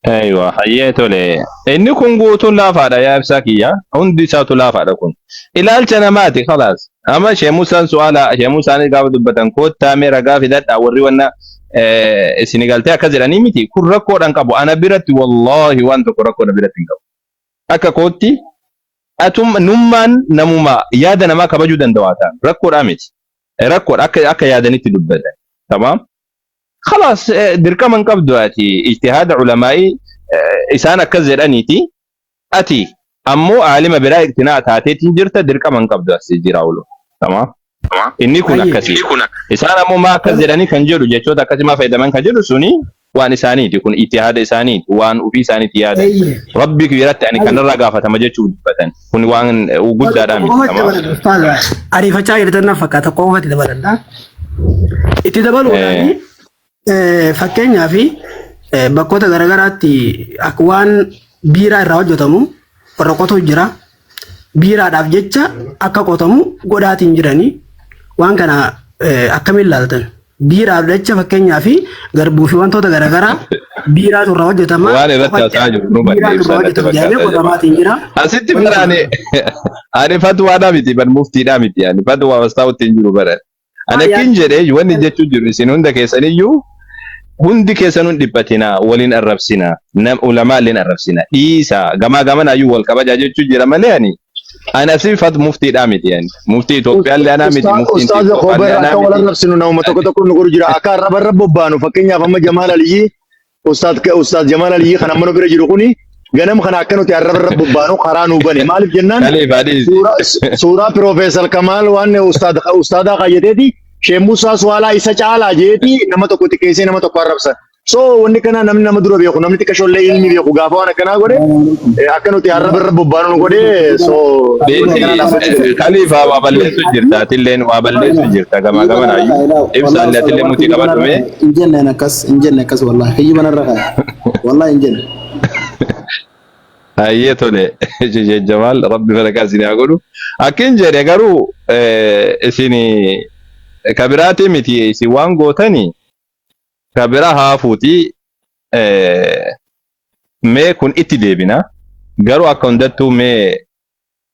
Aywa, hayyee, tole. Inni kun guutuun laafaadha yaa ibsaa kiyya. Hundi isaatu laafaadha kun. Ilaalcha namaati khalaas. Amma Shee Musaan su'aala Shee Musaan gaafa dubbatan, koottaa mee ragaa fidadhaa warri wanna isin galtee akkas jedhanii miti. Kun rakkoodhaan qabu. Ana biratti wallaahi waan tokko rakkoodha biratti hin qabu. Akka kootti atum nummaan namuma yaada namaa kabajuu danda'u haa ta'an. Rakkoodhaa miti. Rakkoodha akka yaadanitti dubbatan. Tamaam. Khalaas, dirqama hin qabdu ati ijtihaada ulamaa'ii isaan akkas jedhaniiti, ati ammoo aalima biraa iqtinaa taateetiin jirta, dirqama hin qabdu as jijjiiraa oolu. Tamaam. Inni kun akkasii. Isaan ammoo maa akkas jedhanii kan jedhu, jechoota akkasii maa fayyadaman kan jedhu, suni waan isaaniiti, kun ijtihaada isaaniiti, waan ofii isaaniiti yaadan. Rabbi biratti ani kanarraa gaafatama jechuuf dubbatan. Kun waan guddaadhaa miti. Qofatti Tamaam. dabaladha ustaaza. Ariifachaa jirtan na fakkaata, qofatti dabaladha. Itti dabaluudhaan fakkeenyaaf bakkoota garaagaraatti akka waan biiraa irraa hojjetamu warra qotu jira. Biiraadhaaf jecha akka qotamu godhaatiin jiranii, waan kana akkamiin ilaaltan? Biiraaf jecha fakkeenyaaf garbuu fi wantoota garaagaraa biiraatu irraa hojjetama. Waan irratti haasa'aa jiru nu Biiraatu irraa balleessaa natti hojjetama jedhamee fakkaata. qotamaatiin jira. Asitti bara ani fatwaadhaa miti bar, muftiidhaa miti, ani fatwaa wastaa'utti hin jiru bara. Ani akkin jedhee wanni jechuu jiru, isin hunda keessaniyyuu, hundi keessanuu hin dhiphatinaa, waliin arrabsinaa, nam ulamaa illee arrabsinaa, dhiisaa, gamaa gamanaayyuu wal kabajaa jechuu jira malee ani asii fat muftiidhaa miti, ani muftii Itoophiyaallee anaa miti, muftiin Ustaaza Itoophiyaa Kobar, anaa akka wal miti. arrabsinu nama tokko tokko nu godhu jira. Akka arraba irra bobbaanu, fakkeenyaaf amma Jamaal Aliyyii, Ustaaz Jamaal Aliyyii kan amma nu bira jiru kuni, ganam kana akka nuti arraba irra bobbaanu karaa nuu bane. Maaliif jennaan, Kaleef adiisi. suuraa Piroofeesar Kamaal waan ustaadaa kaayyateeti Sheek Musaa Suwaalaa isa caalaa jeeti nama tokko xiqqeessee nama tokko arrabsa. So wanni kana namni nama dura beeku, namni xiqqashoollee ilmi beeku gaafa waan akkanaa godhe, akka nuti arraba irra bobbaanu nu godhe, so wanni akkanaa dhaabbachuu Dhiisi, Khaliifaa, waa balleessu jirta, atilleen waa balleessu jirta gamaa gamanaayyuu. Ibsaallee atillee mutii qabadhu mee. Hin jenne akkas, hin jenne akkas, wallahi kiyyiba narra kaaya, wallahi hin jenne. Hayyee, tole, Sheekh Jamaal, Rabbi barakaa isin haa godhu. Akkin jedhe garuu isin kabiraatii miti, isin waan gootani kabira haafuuti, mee kun itti deebina. Garuu akka hundattuu mee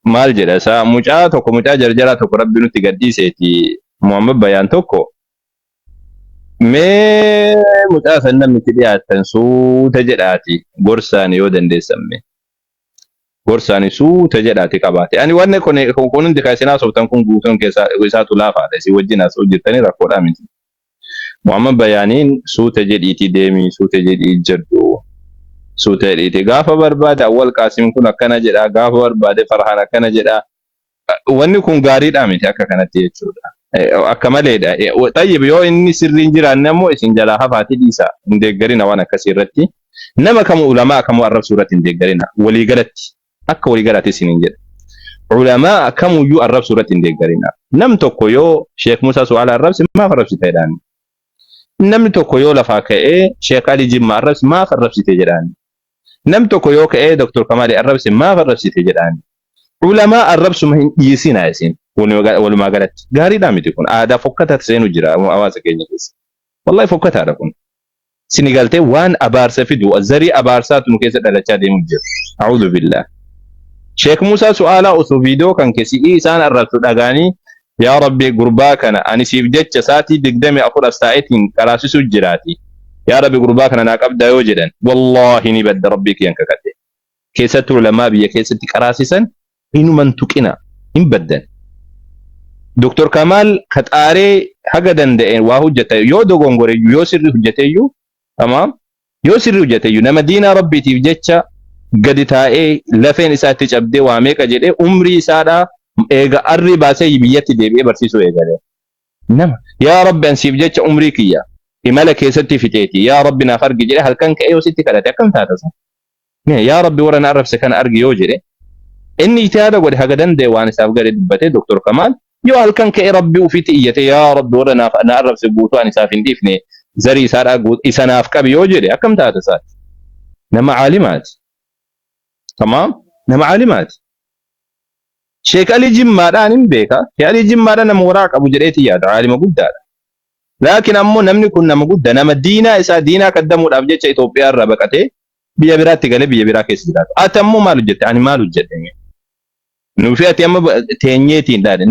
maal jedha isaa, mucaa tokko, mucaa jarjaraa tokko Rabbi nutti gadhiiseeti, Muhammad Bayaan tokko, mee mucaa san namni itti dhiyaattan suuta jedhaati gorsaan yoo dandeessan, mee gorsaani suuta jedhaati qabaate. Ani wanni kun hundi kan isin haasoftan kun guutuun keessaa isaatu laafaadha. Isin wajjin haasa'u jirtanii rakkoodhaa miti. Muhammad Bayaaniin suuta jedhiitii deemii, suuta jedhii jedhu, suuta jedhiitii gaafa barbaade Awwal Qaasim kun akkana jedha, gaafa barbaade Farhaan akkana jedha. Wanni kun gaariidhaa miti akka kanatti jechuudha. Akka maleedha. Tayyib, yoo inni sirriin jiraanne ammoo isin jalaa hafaati dhiisa. Hin deeggarina waan akkasii irratti. Nama kamuu, ulamaa kamuu arrabsuu irratti hin deeggarina. Waliigalatti akka waliigalaatti isin hin jedha. Ulamaa kamuyyuu arrabsuu irratti hin deeggarina. Nam tokko yoo Sheekh Musaa Su'aala arrabse, maaf arrabsite jedhaan. Namni tokko yoo lafaa ka'ee Sheekh Ali Jimma arrabse, maaf arrabsite jedhaan. Namni tokko yoo ka'ee Dr. Kamali arrabse, maaf arrabsite jedhaan. Ulamaa arrabsuma hin dhiisina isin walumaa galatti. Gaariidhaa miti kun, aadaa fokkataa seenu jira hawaasa keenya keessa. Wallahi fokkataadha kun. Sini galtee waan abaarsa fidu, zarii abaarsaatu nu keessa dhalachaa deemu jira. A'uudhu billah. Sheekh Musaa Su'aalaa osoo viidiyoo kan keessi isaan arrabsu dhagaanii, "Yaa Rabbi, gurbaa kana ani siif jecha sa'aatii 24 as taa'eetiin qaraasisuu jiraati. Yaa Rabbi, gurbaa kana naa qabdaa," yoo jedhan, wallaahi ni badda, Rabbii kiyyan kakadhe. Keessattuu ulamaa biyya keessatti qaraasisan hinuman tuqina, hin baddan. Dr. Kamaal kaxaaree haga danda'een waa hojjeta, yoo dogongoreyyuu, yoo sirri hojjeteyyuu, tamaam, yoo sirri hojjeteyyuu, nama diinaa Rabbiitiif jecha gadi taa'ee lafeen isaa itti cabdee waa meeqa jedhee umrii isaadhaa eega arrii baasee biyyatti deebi'ee barsiisuu eegale. Nama "Yaa Rabbi, an siif jecha umrii kiyya imala keessatti fixeeti, yaa Rabbi naaf argi" jedhee halkan ka'ee yoo sitti kadhate, akkam taata sa? Mee "Yaa Rabbi, warra na arrabse kana argi" yoo jedhe, inni ijtihaada godhe, haga danda'e waan isaaf gale dubbate. Dr. Kamaal yoo halkan ka'ee Rabbi ufiitti iyyate, "Yaa Rabbi, warra naaf na arrabse guutuu ani isaaf hin dhiifne, zarii isaadhaa isa naaf qabi" yoo jedhe, akkam taata isaati? Nama caalimaati. Tamaam, nama caalimaati. Sheek Ali Jimmaadhaan hin beeka. Sheek Ali Jimmaadhaan nama waraa qabu jedheeti yaada, caalima guddaadha. Laakiin ammoo namni kun nama guddaa, nama diinaa isaa diinaa kaddamuudhaaf jecha Itoophiyaa irraa baqatee biyya biraatti galee biyya biraa keessa jiraatu. Ati ammoo maal hojjette? Ani maal hojjedhe? Nuufi ati amma teenyeetiin dhaade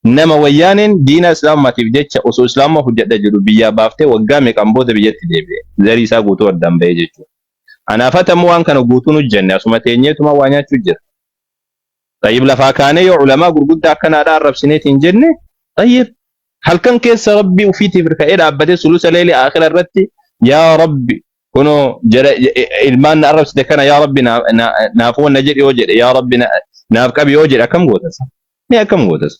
nama wayyaaneen diinaa islaamummaatiif jecha osoo islaamummaa hojjedha jedhu biyyaa baaftee waggaa meeqaan booda biyyatti deebi'e. Zarii isaa guutuu addaan bahee jechuudha. Anaaf ati ammoo waan kana guutuun hojjenne, asuma teenyeetuma waa nyaachuu jira. Tayyib, lafaa kaanee yoo ulamaa gurguddaa akkanaadhaa arrabsineetiin jenne, tayyib. Halkan keessa Rabbii ufiitiif ka'ee dhaabbatee sulusa leeyli aakhira irratti yaa Rabbi kunoo jara ilmaan na arrabsite kana yaa Rabbi naaf wanna jedhi yoo jedhe yaa Rabbi naaf qabi yoo jedhe akkam gootasa? Mee akkam gootasa?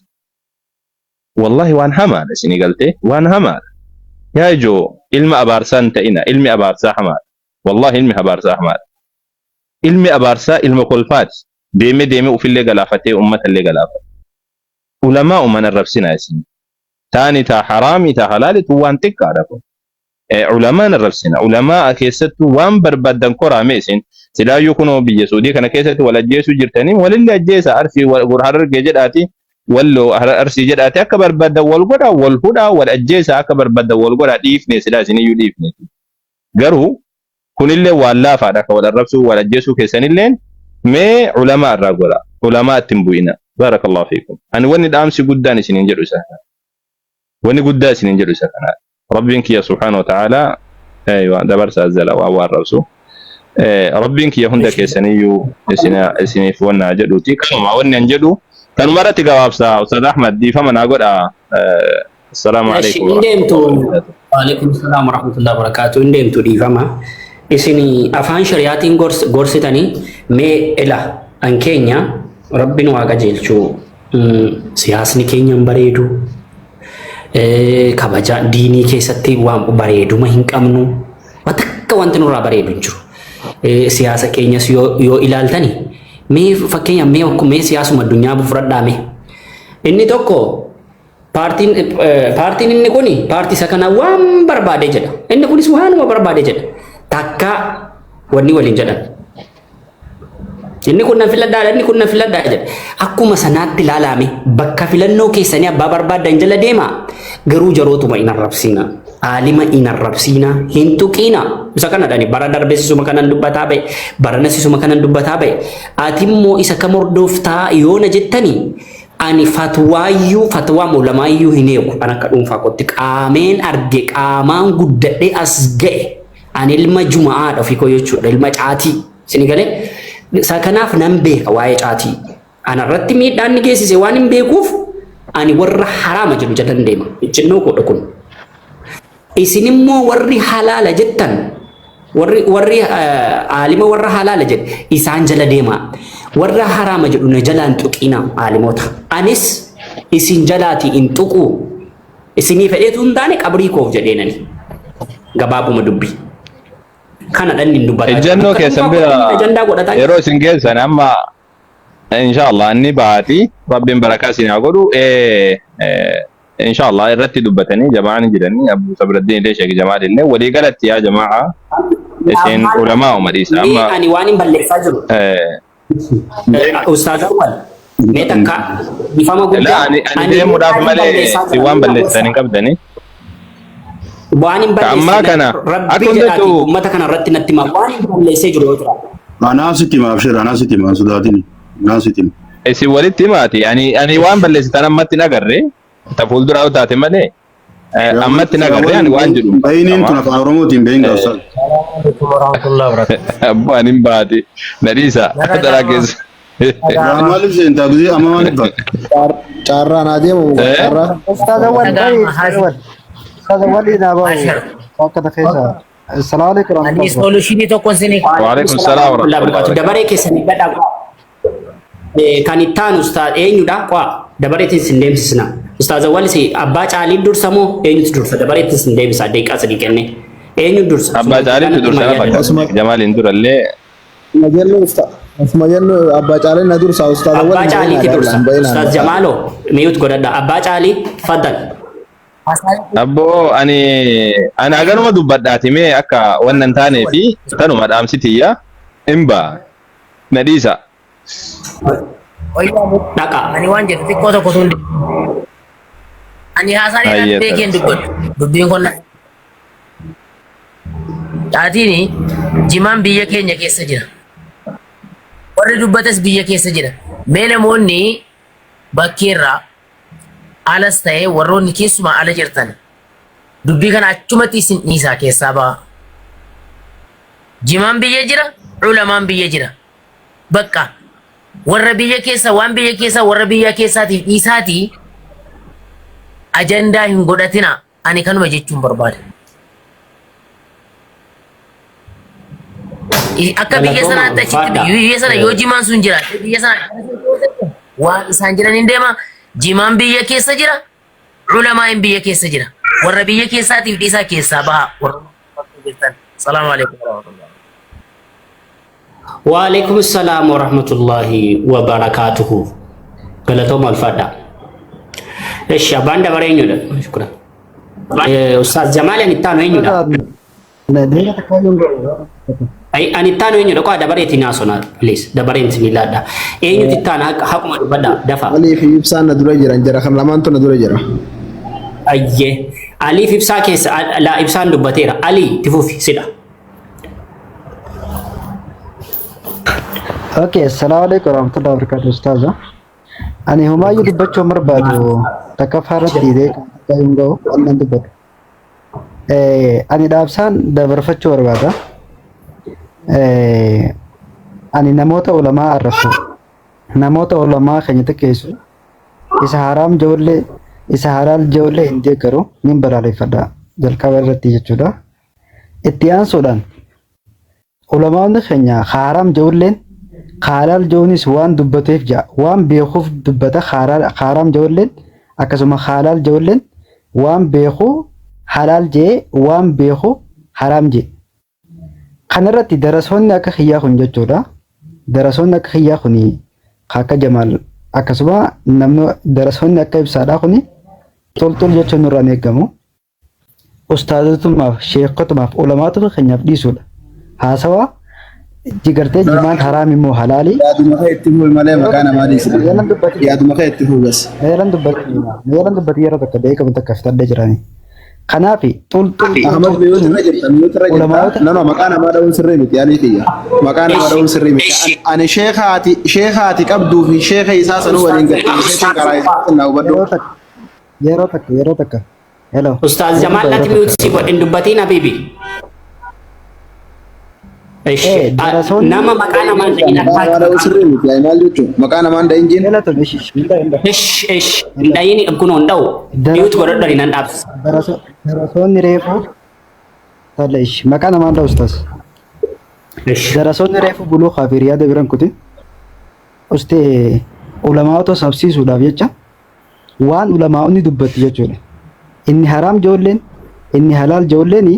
Wallahi waan hamaadha isinii galtee waan hamaadha. Yaa ijoo ilma abaarsaa hin ta'ina ilmi abaarsaa hamaadha. Wallahi ilmi abaarsaa hamaadha. Ilmi abaarsaa ilma kolfaati. Deemee deemee ufillee galaafatee uummatallee galaafata. Ulamaa uman arrabsinaa isin. Taani taa haraamii taa halaali tun waan xiqqaadha kun. Ulamaan arrabsina. Ulamaa keessattuu waan barbaaddan koraame isin. Silaayyuu kunoo biyya Suudii kana keessatti wal ajjeesuu jirtanii walillee ajjeesa arsii harargee jedhaati walloo arsii jedhaati akka barbaaddan wal godhaa wal hudhaa wal ajjeesa akka barbaaddan wal godhaa dhiifne silaa isiniyyuu dhiifne. Garuu kunillee waan laafaadha ka wal arrabsuu wal ajjeesuu keessanilleen mee ulamaa irraa gora ulamaa itti hin bu'ina baarakallahu fiikum ani wanni dhaamsi guddaan isiniin jedhu isa kana wanni guddaa isiniin jedhu isa kana rabbiin kiyya subhaanahu wa ta'aalaa aywa dabarsa azzala waan waan arrabsu rabbiin kiyya hunda keessaniyyuu isiniif wanna jedhuuti kanuma wanni an jedhu kanuma irratti gabaabsa ustaz Ahmad dhiifama naa godha. Assalaamu Eshi alaikum hin deemtu. warahmatullahi wabarakatuh. Waalaikum salaam warahmatullahi wabarakatuh. Hin deemtu dhiifama. Isin afaan shari'aatiin gorsitanii mee ila an keenya rabbiin waa qajeelchu. Siyaasni keenya hin bareedu. Kabaja diinii keessatti waan bareeduma hin qabnu. Waan takka wanti nurraa bareedu hin jiru. Siyaasa keenyas yoo ilaaltani mee fakkeenya mee mee siyaasuma addunyaa fudhadhaa mee. Inni tokko Paartiin paartiin inni kuni paartii isa kana waan barbaade jedha. Inni kunis waanuma barbaade jedha. Takka wanni waliin jedhan. Inni kun na filadhaa inni kun na filadhaa jedha. Akkuma sanaatti ilaalame bakka filannoo keessanii abbaa barbaaddan jala deema. Garuu jarootuma hin arrabsiina. Aalima hin arrabsiina. Hin tuqiina. Isa kanadha bara darbe sisuma kanan dubbataa ba'e. Barana sisuma kanan dubbataa ba'e. Ati immoo isa kam hordoftaa yoona jettanii Ani fatwaayyuu fatwaa ulamaayyuu hin eegu an akka dhuunfaa kootti qaameen arge qaamaan guddadhee as ga'e ani ilma juma'aadha ofii koo jechuudha ilma caatii isin galee isa kanaaf nan beeka waa'ee caatii ana irratti miidhaan ni geessise waan hin beekuuf ani warra haraama jedhu jalan deema ejjennoo koodha kun. Isin immoo warri halaala jettan warri warri aalima warra halaala jedhe isaan jala deemaa. Warra haraama jedhu na jalaan tuqina aalimoota. Anis isin jalaatii hin tuqu. Isinii fedheetu hin taane qabrii koof jedheenani. Gabaabuma dubbii. Kana dhanni hin dubbataa jiru. Ejjennoo Akka keessan dhuunfaa bira kootti ajandaa godhataa yeroo isin geessan amma inshallah inni baati rabbiin barakaa isin haa godhu inshallah irratti dubbatanii jama'aan jiranii Abu Sabraddiin illee Sheekh Jamaal illee walii galatti yaa jama'a isin ulamaa uma dhiisa Mee amma ani waan hin balleessaa jiru. Ustaaz Awwal mee takka dhiifama la guddaa ani ani ani deemuudhaaf waan hin malee balleessaa isin jira waan mee na balleessitan gorsa. hin qabdanii. Waan hin Ka ammaa balleessine kana akka rabbii jedhaatii hundattuu uummata kana irratti natti himaa waan hin balleessee jiru yoo jiraate. Anaa sitti hima abshir anaa sitti hima sodaatin anaa sitti hima. Isin walitti himaati. Ani ani waan balleessitan ammatti hin agarre. Ta fuulduraa yoo taate malee ammatti hin agarre ani waan jedhu Bayiniin tun qaba. afaan Oromootiin bayin gaafsan. Alaikum warahmatullahi wabarakatuh. Abbaan hin baati. Na dhiisa. Daraa keessa. Yaa maaliif seentaa gisee amma maaliif baate? Carraa naa deemu Eh? carraa. Ustaaz Awwal bahi Dhaga'ama Ustaaz Awwal. Ustaaz Awwal naa bahu. Ashar. Akka keessa. Assalaamu alaikum Ani warahmatullahi wabarakatuh. solutionii tokko isinii Waalaikum salaam warahmatullahi warahmatullahi wabarakatuh. wabarakatuh. Dabaree keessan eeggadhaa qo'a. Kan itti aanu ustaaz eenyudha qo'a. Dabareetiin isin deemsisna. Ustaaz Awwal si abbaa caaliin dursa moo eenyutu dursa? Dabareetiin isin deemsa daqiiqaa sadii kennee. Eenyu dursa? Abbaa Suma caaliitu kanatti dursa na himaa yaada. fakkaata. Osuma Jamaaliin durallee jennu usta osuma jennu abbaa caalii na dursa ustaaz awwal Abbaa hin bahin caaliiti adaala dursa. hin bahin Ustaaz Jamaaloo miyuut godhadha. Abbaa caalii faddal. Abboo ani ani haganuma dubbadhaati mee akka wannan hin taanee fi tanuma dhaamsitiyya hin ba'a na dhiisa. Dhaqa. Ani waan jedhu xiqqoo tokko tun ani haasaa dheeraa Hayyee beekeen tana. dubbadhu. Dubbiin kun Dhaatiin jimaan biyya keenya keessa jira. Warri dubbatas biyya keessa jira. Mee namoonni bakkeerraa alas ta'ee warroonni keessumaa ala jirtan dubbii kana achumatti isin dhiisaa keessaa ba'a. Jimaan biyya jira, culamaan biyya jira. Bakka warra biyya keessa waan biyya keessa warra biyya keessaatiif dhiisaatii Ajandaa hin godhatina. Ani kanuma jechuun barbaada. Akka biyya Galatooma sanaatti achitti ulfaadha. biyya sana yoo jimaan sun jiraate biyya sana waan isaan jiran hin deema. Jimaan biyya keessa jira. Ulamaa'in biyya keessa jira. Warra biyya keessaatiif dhiisaa keessaa baha. Warra jirtan. Salaamu alaikum warahmatullahi. Waalaikum salaam wa rahmatullahi wa barakaatuhu. Galatooma ulfaadha. Eshi abbaan dabaree eenyudha? Shukran. Ustaaz Jamaal ani itti aanu eenyudha? Deeqa takka iyyuu hin godhu. Ani itti aanu eenyudha? Qo'a dabareetiin haasonaa please. Dabareen isin ilaadha. Eenyutu itti aana? Haquma dubbadha. Dafa. Alii fi ibsaan na dura jiran jara kan lamaantu na dura jira. Ayyee. Aliif ibsaa keessa laa ibsaan dubbateera. Alii itti fufi sidha. Okay, assalamu alaikum warahmatullahi wabarakatuh ustaaza. Ani homaayyuu dubbachuu hin barbaadu takkaffaa irratti deeqa takka hin ga'u waan nan dubbatu. Ani dhaabsaan dabarfachuu barbaada. Ani namoota ulamaa arrabsu, namoota ulamaa keenya xiqqeessu, isa haraam ijoollee isa halaal ijoollee hin deeggaru nin balaaleffadha jalqaba irratti jechuudha. Itti aansuudhaan ulamaonni keenya haaraam ijoolleen halaal ja'uunis waan dubbateef ja'a waan beekuuf dubbata haaraam ijoolleen akkasuma halaal ijoolleen waan beeku halaal jee waan beeku haraam jee. Kanarratti darasoonni akka kiyyaa kun jechuudha. Darasoonni akka kiyyaa kun akka Jamaal akkasuma namni darasoonni akka ibsaadhaa kun xulxul jechuun nurraan eegamu. Ustaazotumaaf, sheekotumaaf, ulamaatuma keenyaaf dhiisuudha. Haasawaa jigartee jimaan haraam immoo halaali. Yaaduma kee itti fufi malee maqaa namaa dhiisi. Meelan dubbati Yaaduma kee itti fufi bas. meelan dubbati meelan dubbati yeroo tokko beekamu takka fitadhee jirani. Kanaaf xulxul Ahmad mute irra jirta mute irra jirta. ulamaota No no maqaa namaa dha'uun sirrii miti alii kiyya. Maqaa namaa dha'uun sirrii miti. Ani sheekaati sheekaati qabduu fi sheeka isaa sanuu waliin gadhiiseetiin karaa isaa na hubadhu. yeroo takka yeroo takka yeroo takka hello Ustaaz Jamaal yeroo ati takka mute si godhe hin dubbatiin habiibi. Eshi darasoonni nama maqaa namaan dha'in Maqaa akka namaa dha'uun sirrii miti. Ay maal jechuun maqaa namaan dha'in jiin. hello tun ishi hinda hinda Esh esh hin dhayin kunoo hin dha'u. Mute godhadhani nan dhaabsisa. Darasoonni reefu tole ishi maqaa namaan dha'u ustaas. Esh. Darasoonni reefu buluuqaa fi riyaada biran kutin ustee ulamaa'ota sabsiisuudhaaf jecha waan ulamaa'onni dubbatti jechuudha. Inni haraam ijoolleen inni halaal ijoolleen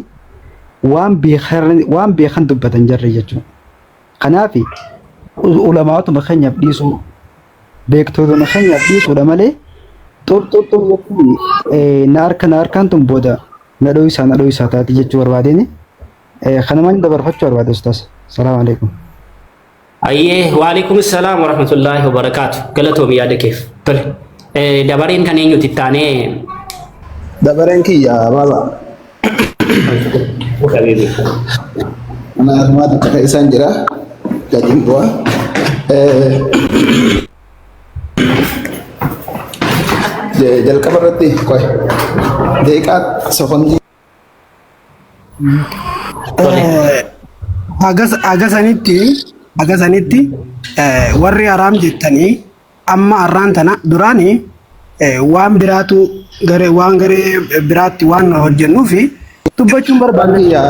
waan beekan waan beekan dubbatan jarri jechuudha. Kanaaf ulamaa'otuma keenyaaf dhiisuu beektotuma keenyaaf dhiisuudha malee xur xur xur jechuun na harka na harkaan tun booda na dho'isaa na dho'isaa taati jechuu barbaadeen kanumaan dabarfachuu barbaade ustaas. Salaamu alaikum. Ayyee waalaikum salaam wa rahmatullahi wa barakaatu. Galatoomi yaada keef. Tole. Dabareen kan eenyuti itti aanee Dabareen kiyya baaba. Habiibi. Ana armaa takka isaan jira. Gadiin bu'a. Jalqaba irratti qoy. Daqiiqaa sekondii Tole. Haga sanitti warri haraam jettanii amma har'aan tana duraanii waan biraatu garee waan garee biraatti waan hojjennuufi dubbachuun barbaanne. Kiyya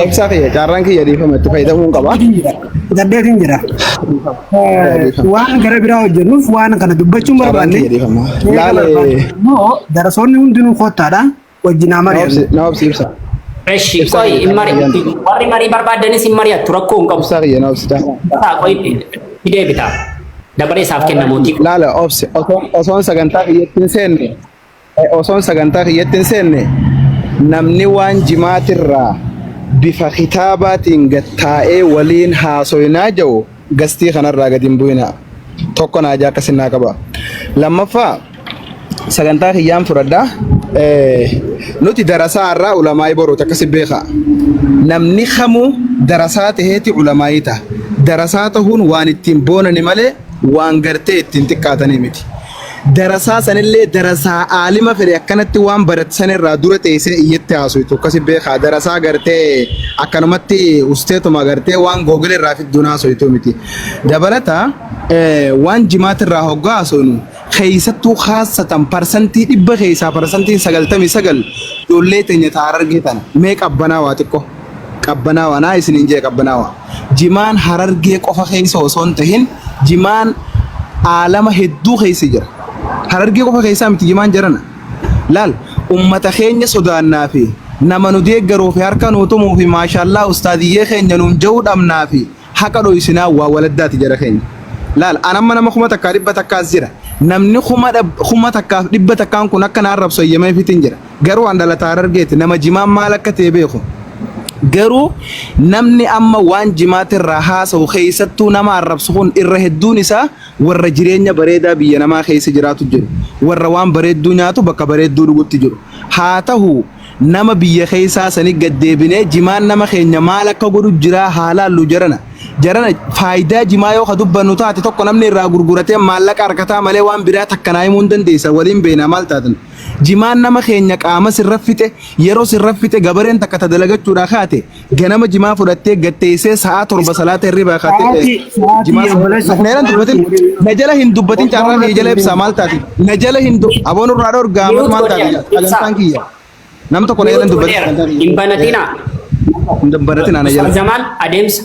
ibsaa kiyya carraan kiyya dhiifama itti fayyadamuun qaba. Gaddeetiin jira. Waan gara biraa hojjennuuf waan kana dubbachuun Carraan barbaanne. kiyya dhiifama. Eega Laale barbaanne immoo darasoonni hundinuu kottaadha wajjin haa mari'annu. na obsi ibsa. Eshi Ibsaa qoy kiyya hin mari warri marii barbaadanis hin mari'attu rakkoo hin qabu. Ibsaa kiyya na obsi. Taa qoy fidee bitaa. Dabaree isaaf kenna mootii. Laala obsi osoon sagantaa kiyyatti hin seenne osoon sagantaa kiyyatti hin seenne namni waan jimaatirraa bifa kitaabaatiin gattaa'ee waliin haasoynaa jedhu gastii kanarraa gadi hin bu'ina. Tokko naa jaa akkasin naa qaba. Lammaffaa sagantaa kiyyaan fudhadha. Nuti darasaa irraa ulamaa'ii boruuti akkasi beeka. Namni kamuu darasaa taheeti ulamaa'ii ta'a. Darasaa tahuun waan ittiin boonani malee waan gartee ittiin xiqqaatanii miti. Darasaa sanillee darasaa aalima fedhe akkanatti waan barate sanirraa dura teessee iyyatti haasoftu akkasi beekaa. Darasaa gartee akkanumatti usteetuma gartee waan Google irraa fidduun haasoftu miti. Dabalata waan jimaatirraa hoggaa haasofnu Keessattuu khaasatan parsantii 100 keessaa parsantiin 99 ijoollee teenya ta Harargee tana. Mee qabbanaawaa xiqqo. Qabbanaawaa naa isiniin jee qabbanaawaa. Jimaan Harargee qofa keessa osoo hin tahin jimaan aalama hedduu keessa jira. Harargee qofa keessaa miti jimaan jarana. Laal ummata keenya sodaannaa fi nama nu deeggaruu fi harka nuu tumuu fi maashaallaa ustaadiyyee keenya nuun ja'uu dhabnaa fi haqa dhoysinaa waa waladdaati jara keenya. Laal an amma nama 1100 as jira. Namni 1100n kun akka na arrabsu eeyyameefiitiin jira. Garuu an dhalataa Harargeeti nama jimaan maal akka ta'e beeku. Garuu namni amma waan jimaatirraa haasa'u keessattuu nama arrabsu kun irra hedduun isaa warra jireenya bareedaa biyya namaa keessa jiraatu jiru. Warra waan bareedduu nyaatu bakka bareedduu dhugutti jiru. Haa ta'u nama biyya keessaa sani gad deebinee jimaan nama keenya maal akka godhu jiraa haa laallu jarana. Jarana faayidaa jimaa yoo ka dubbannu taate tokko namni irraa gurguratee maallaqa argataa malee waan biraa takka naa himuu hin dandeessa waliin beeknaa maal taatan. Jimaan nama keenya qaama sirra fixe yeroo sirra fixe gabareen takka ta dalagachuudhaa kaate ganama jimaa fudhattee gad teessee sa'aa 7 salaata hirribaa kaatee Sa'aatii sa'aatii jimaa obboleessa na jala hin dubbatin na jala hin dubbatin carraa kiyya jala ibsaa maal taate na jala hin aboon irraa dhorgaa Mute maal taate godheera. Ibsaa. sagantaan kiyya nam tokko na jala hin Mute dubbatin godheera. sagantaan Hin kiyya banatinaa. hin banatinaa na jala Ustaaz Jamaal adeemsa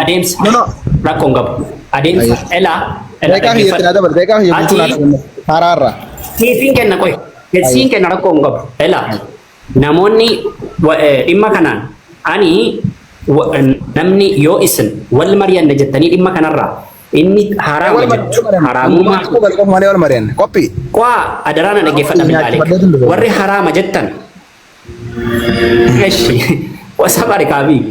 adeemsa no no rakkoo hin qabu. Adeemsa elaa elaa Daqiiqaa kiyyatti naa dhaggeeffadhu. dabal daqiiqaa kiyya guutuu naa Ati dabal haraarraa. siifin kenna qoy. Siin kenna rakkoo hin qabu. Elaa namoonni dhimma kanaan ani namni yoo isin wal mari'anna jettanii dhimma kanarraa inni haraama Wal jettu mari'anna. haraamummaa Wal qofa malee wal mari'anna. Qophii. Qaa adaraa na dhaggeeffadha Nyaachifadhee billaaleek. tun dubbata. Warri haraama jettan Eshi wasabari kaabii.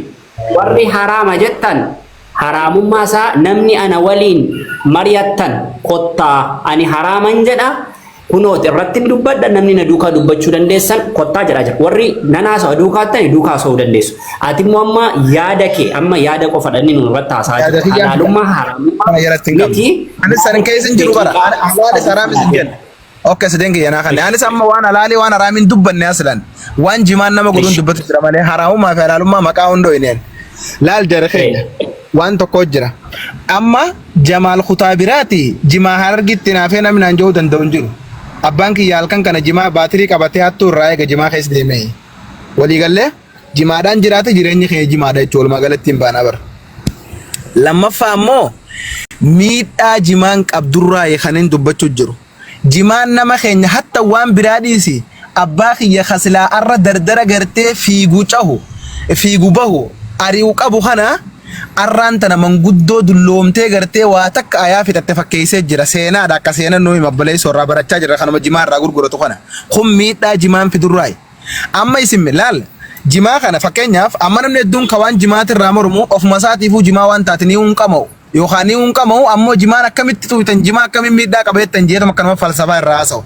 Warri haraama jettan haraamummaa isaa namni ana waliin mari'attan kottaa ani haraaman jedha kunooti irratti hin dubbadha namni na duukaa dubbachuu dandeessan kottaa jedhaa jira. Warri nan haasawa duukaa ta'e duukaa haasa'uu dandeessu. Ati immoo amma yaada kee amma yaada qofa dha inni nu irratti haasa'aa Yaada jiru. kiyyaa Halaalummaa haraamummaa kana jalatti hin qabnu. miti. Anis san keessa hin jiru bara. Daqiiqaa Halaalis haraamis hin jenne. Ok sadeen kiyya naa kanne. Anis amma waan halaalii waan haraamiin dubbanne aslan. Waan jimaan nama godhuun dubbatu jira malee haraamummaa fi halaalummaa maqaa hundoo hin een. Laal jara keenya waan tokko jira. Amma Jamaal kutaa biraati jimaa harargitti naafee namni naan jahuu danda'u hin jiru. Abbaan kiyya halkan kana jimaa baatirii qabatee hattuu irraa eega jimaa keessa deemee. Walii gallee jimaadhaan jiraate jireenyi keenya jimaadha jechuudha walumaa galatti hin baanaa bara. Lammaffaa ammoo miidhaa jimaan qabdurraa kan hin dubbachuu jiru. Jimaan nama keenya hatta waan biraa dhiisi abbaa kiyya ka silaa arra dardara gartee fiigu cahu fiigu bahu ari'u qabu kana arraan tana manguddoo dulloomtee gartee waa takka ayaa fixatte fakkeessee jira seenaadha akka seenan nuu hima obboleessoo irraa barachaa jirra kanuma jimaa irraa gurguratu kana kun miidhaa jimaan fidurraayi amma isin laal jimaa kana fakkeenyaaf amma namni hedduun ka waan jimaatirraa mormu ofuma isaatiifuu jimaa waan taate ni hunqama'u Yookaan ni unqama'u ammoo jimaan akkamitti tuuytan jimaa akkamiin miidhaa qaba jettan jeetuma akkanuma falsafaa irraa haasa'u.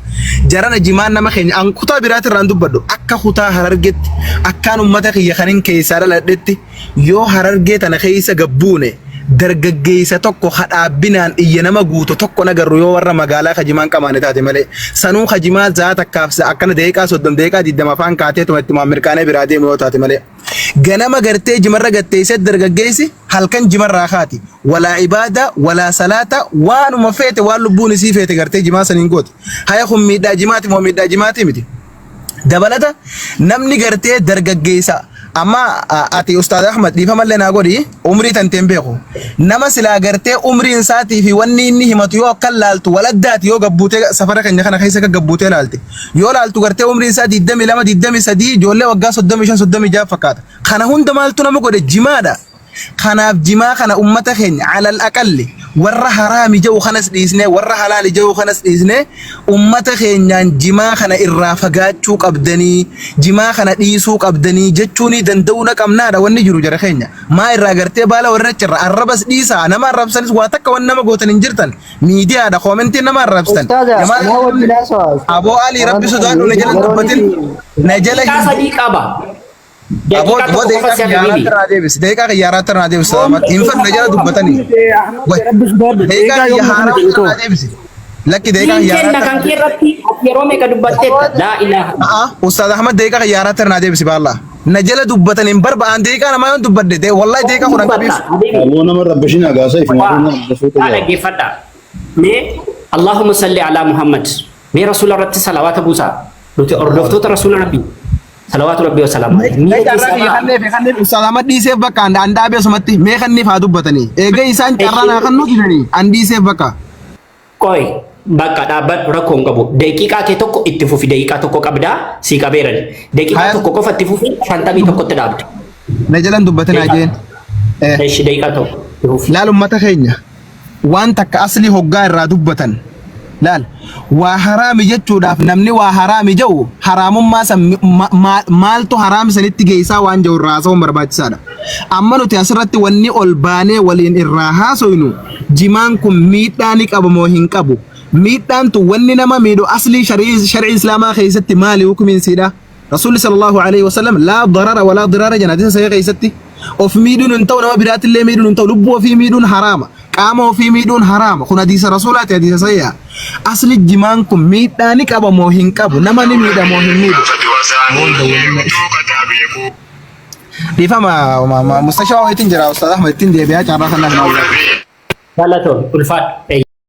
Jarana jimaan nama keenya an kutaa biraati irraan dubbadhu akka kutaa harargetti akkaan ummata kiyya kanin keessaa dhaladhetti yoo harargee tana keessa gabbuune dargaggeessa tokko ka dhaabbinaan iyya nama guutu tokko nagarru yoo warra magaalaa ka jimaan qamaane taate malee sanuu ka jimaa zaa takkaaf akkana daqiiqaa 30 daqiiqaa 20 afaan kaateetuma ittuma mirqaanee biraa deemu yoo taate malee. Ganama gartee jimarra gad teessee dargaggeessi halkan jimarraa kaati. Walaa ibaada, walaa salaata, waanuma feete waan lubbuun isii feete gartee jimaa saniin gooti. Haya kun miidhaa jimaati moo miidhaa jimaatii miti? Dabalata namni gartee dargaggeessa amma ati Ustaaz Ahmad dhiifamallee naa godhi umrii tantee hin beeku. Nama silaa gartee umriin isaatii fi wanni inni himatu yoo akkan laaltu waladdaati yoo gabbuutee safara keenya kana keessa akka gabbuutee laalte. Yoo laaltu gartee umriin isaa 22, 23 ijoollee waggaa 35, 36 fakkaata. Kana hunda maaltu nama godhe jimaadha. Kanaaf jimaa kana ummata keenya alal aqalli warra haraami jedhu kanas dhiisnee warra halaali jedhu kanas dhiisnee ummata keenyaan jimaa kana irraa fagaachuu qabdanii jimaa kana dhiisuu qabdanii jechuunii danda'uu na qabnaadha wanni jiru jara keenya. Maa irraa gartee baala warra cirra arrabas dhiisaa nama arrabsanis waa takka wan nama gootan hin jirtan miidiyaadha koomentiin nama arrabstan. Ustaaza, Jamaal maa wajjin haasawaa ustaaza? Aboo Alii rabbi Waan sodaadhu na jala hin yeroo dubbatin inni na jala Daqiiqaa hin sadii qaba. Aboo Daqiiqaa aboo tokko qofa daqiiqaa si hafe xiyyaaraatti bibi. irraa deebisi. Daqiiqaa xiyyaaraatti irraa deebisi. Salaamatti. Hin fedhu na jala dubbatanii. Way. Rabbi sodaadhu. Daqiiqaa Daqiiqaa yoom kana xiyyaaraatti jedhu irraa deebisi. Lakki daqiiqaa Siin kenna xiyyaaraatti kan kee irratti ati yeroo meeqa dubbatteetta? Laa ilaaha. A'a, Ustaaz Ahmad daqiiqaa xiyyaaraatti irraa deebisi baallaa. Na jala dubbatan hin barba'an daqiiqaa namaa yoon dubbadde wallahi daqiiqaa 10 Dubbata. qabiif. Habibi. Aboo nama rabbishin agaasa if Waa. maafin nama Waa dhaggeeffadha. Mee Allahumma salli alaa Muhammad. Mee Rasuula irratti salawaata buusaa. Nuti hordoftoota Rasuula Rabbii. Salawaatu Rabbii wa salaamu alayhi. Mee Miira carraa keessaa kiyya ba'a. kanneef kanneef Ustaaz Ahmad dhiiseef bakka an dhaabee asumatti mee kanneef haa dubbatanii. Eega isaan carraa naa kannuu didanii an dhiiseef bakka. Qoy bakka dhaabbadhu rakkoo hin qabu. Daqiiqaa kee tokko itti fufi daqiiqaa tokko qabdaa sii qabeerani. Daqiiqaa Haya tokko qofa itti fufi 51tti dhaabda. na jalan dubbatinaa Daqiiqaa jeen. Eh. Eshi daqiiqaa tokko itti fufi. Laal ummata keenya waan takka asli hoggaa irraa dubbatan laal waa haraami jechuudhaaf namni waa haraami jedhu haraamummaa san maaltu haraam sanitti geessaa waan jedhu irraa haasa'uun barbaachisaadha. Amma nuti asirratti wanni ol baanee waliin irraa haasoynu jimaan kun miidhaa ni qaba moo hin qabu? Miidhaan tun wanni nama miidhu aslii shar'ii islaamaa keessatti maali hukumiin siidha? Rasuulli sallallahu alaihi wasallam laa darara walaa dirara jedhan hadiisa sahih keessatti. Of miidhuun hin ta'u nama biraatillee miidhuun hin ta'u lubbuu ofii miidhuun haraama. Qaama ofii miidhuun haraama. Kun hadiisa rasuulaati hadiisa sahiha. Asli jimaan kun miidhaa ni qaba moo hin qabu? Nama ni miidha moo hin miidhu? Dhiifama mustashaa wayiitiin jira Ustaaz Ahmad ittiin deebi'aa carraa kanaaf na Galatoon ulfaadhu. Eeyyee.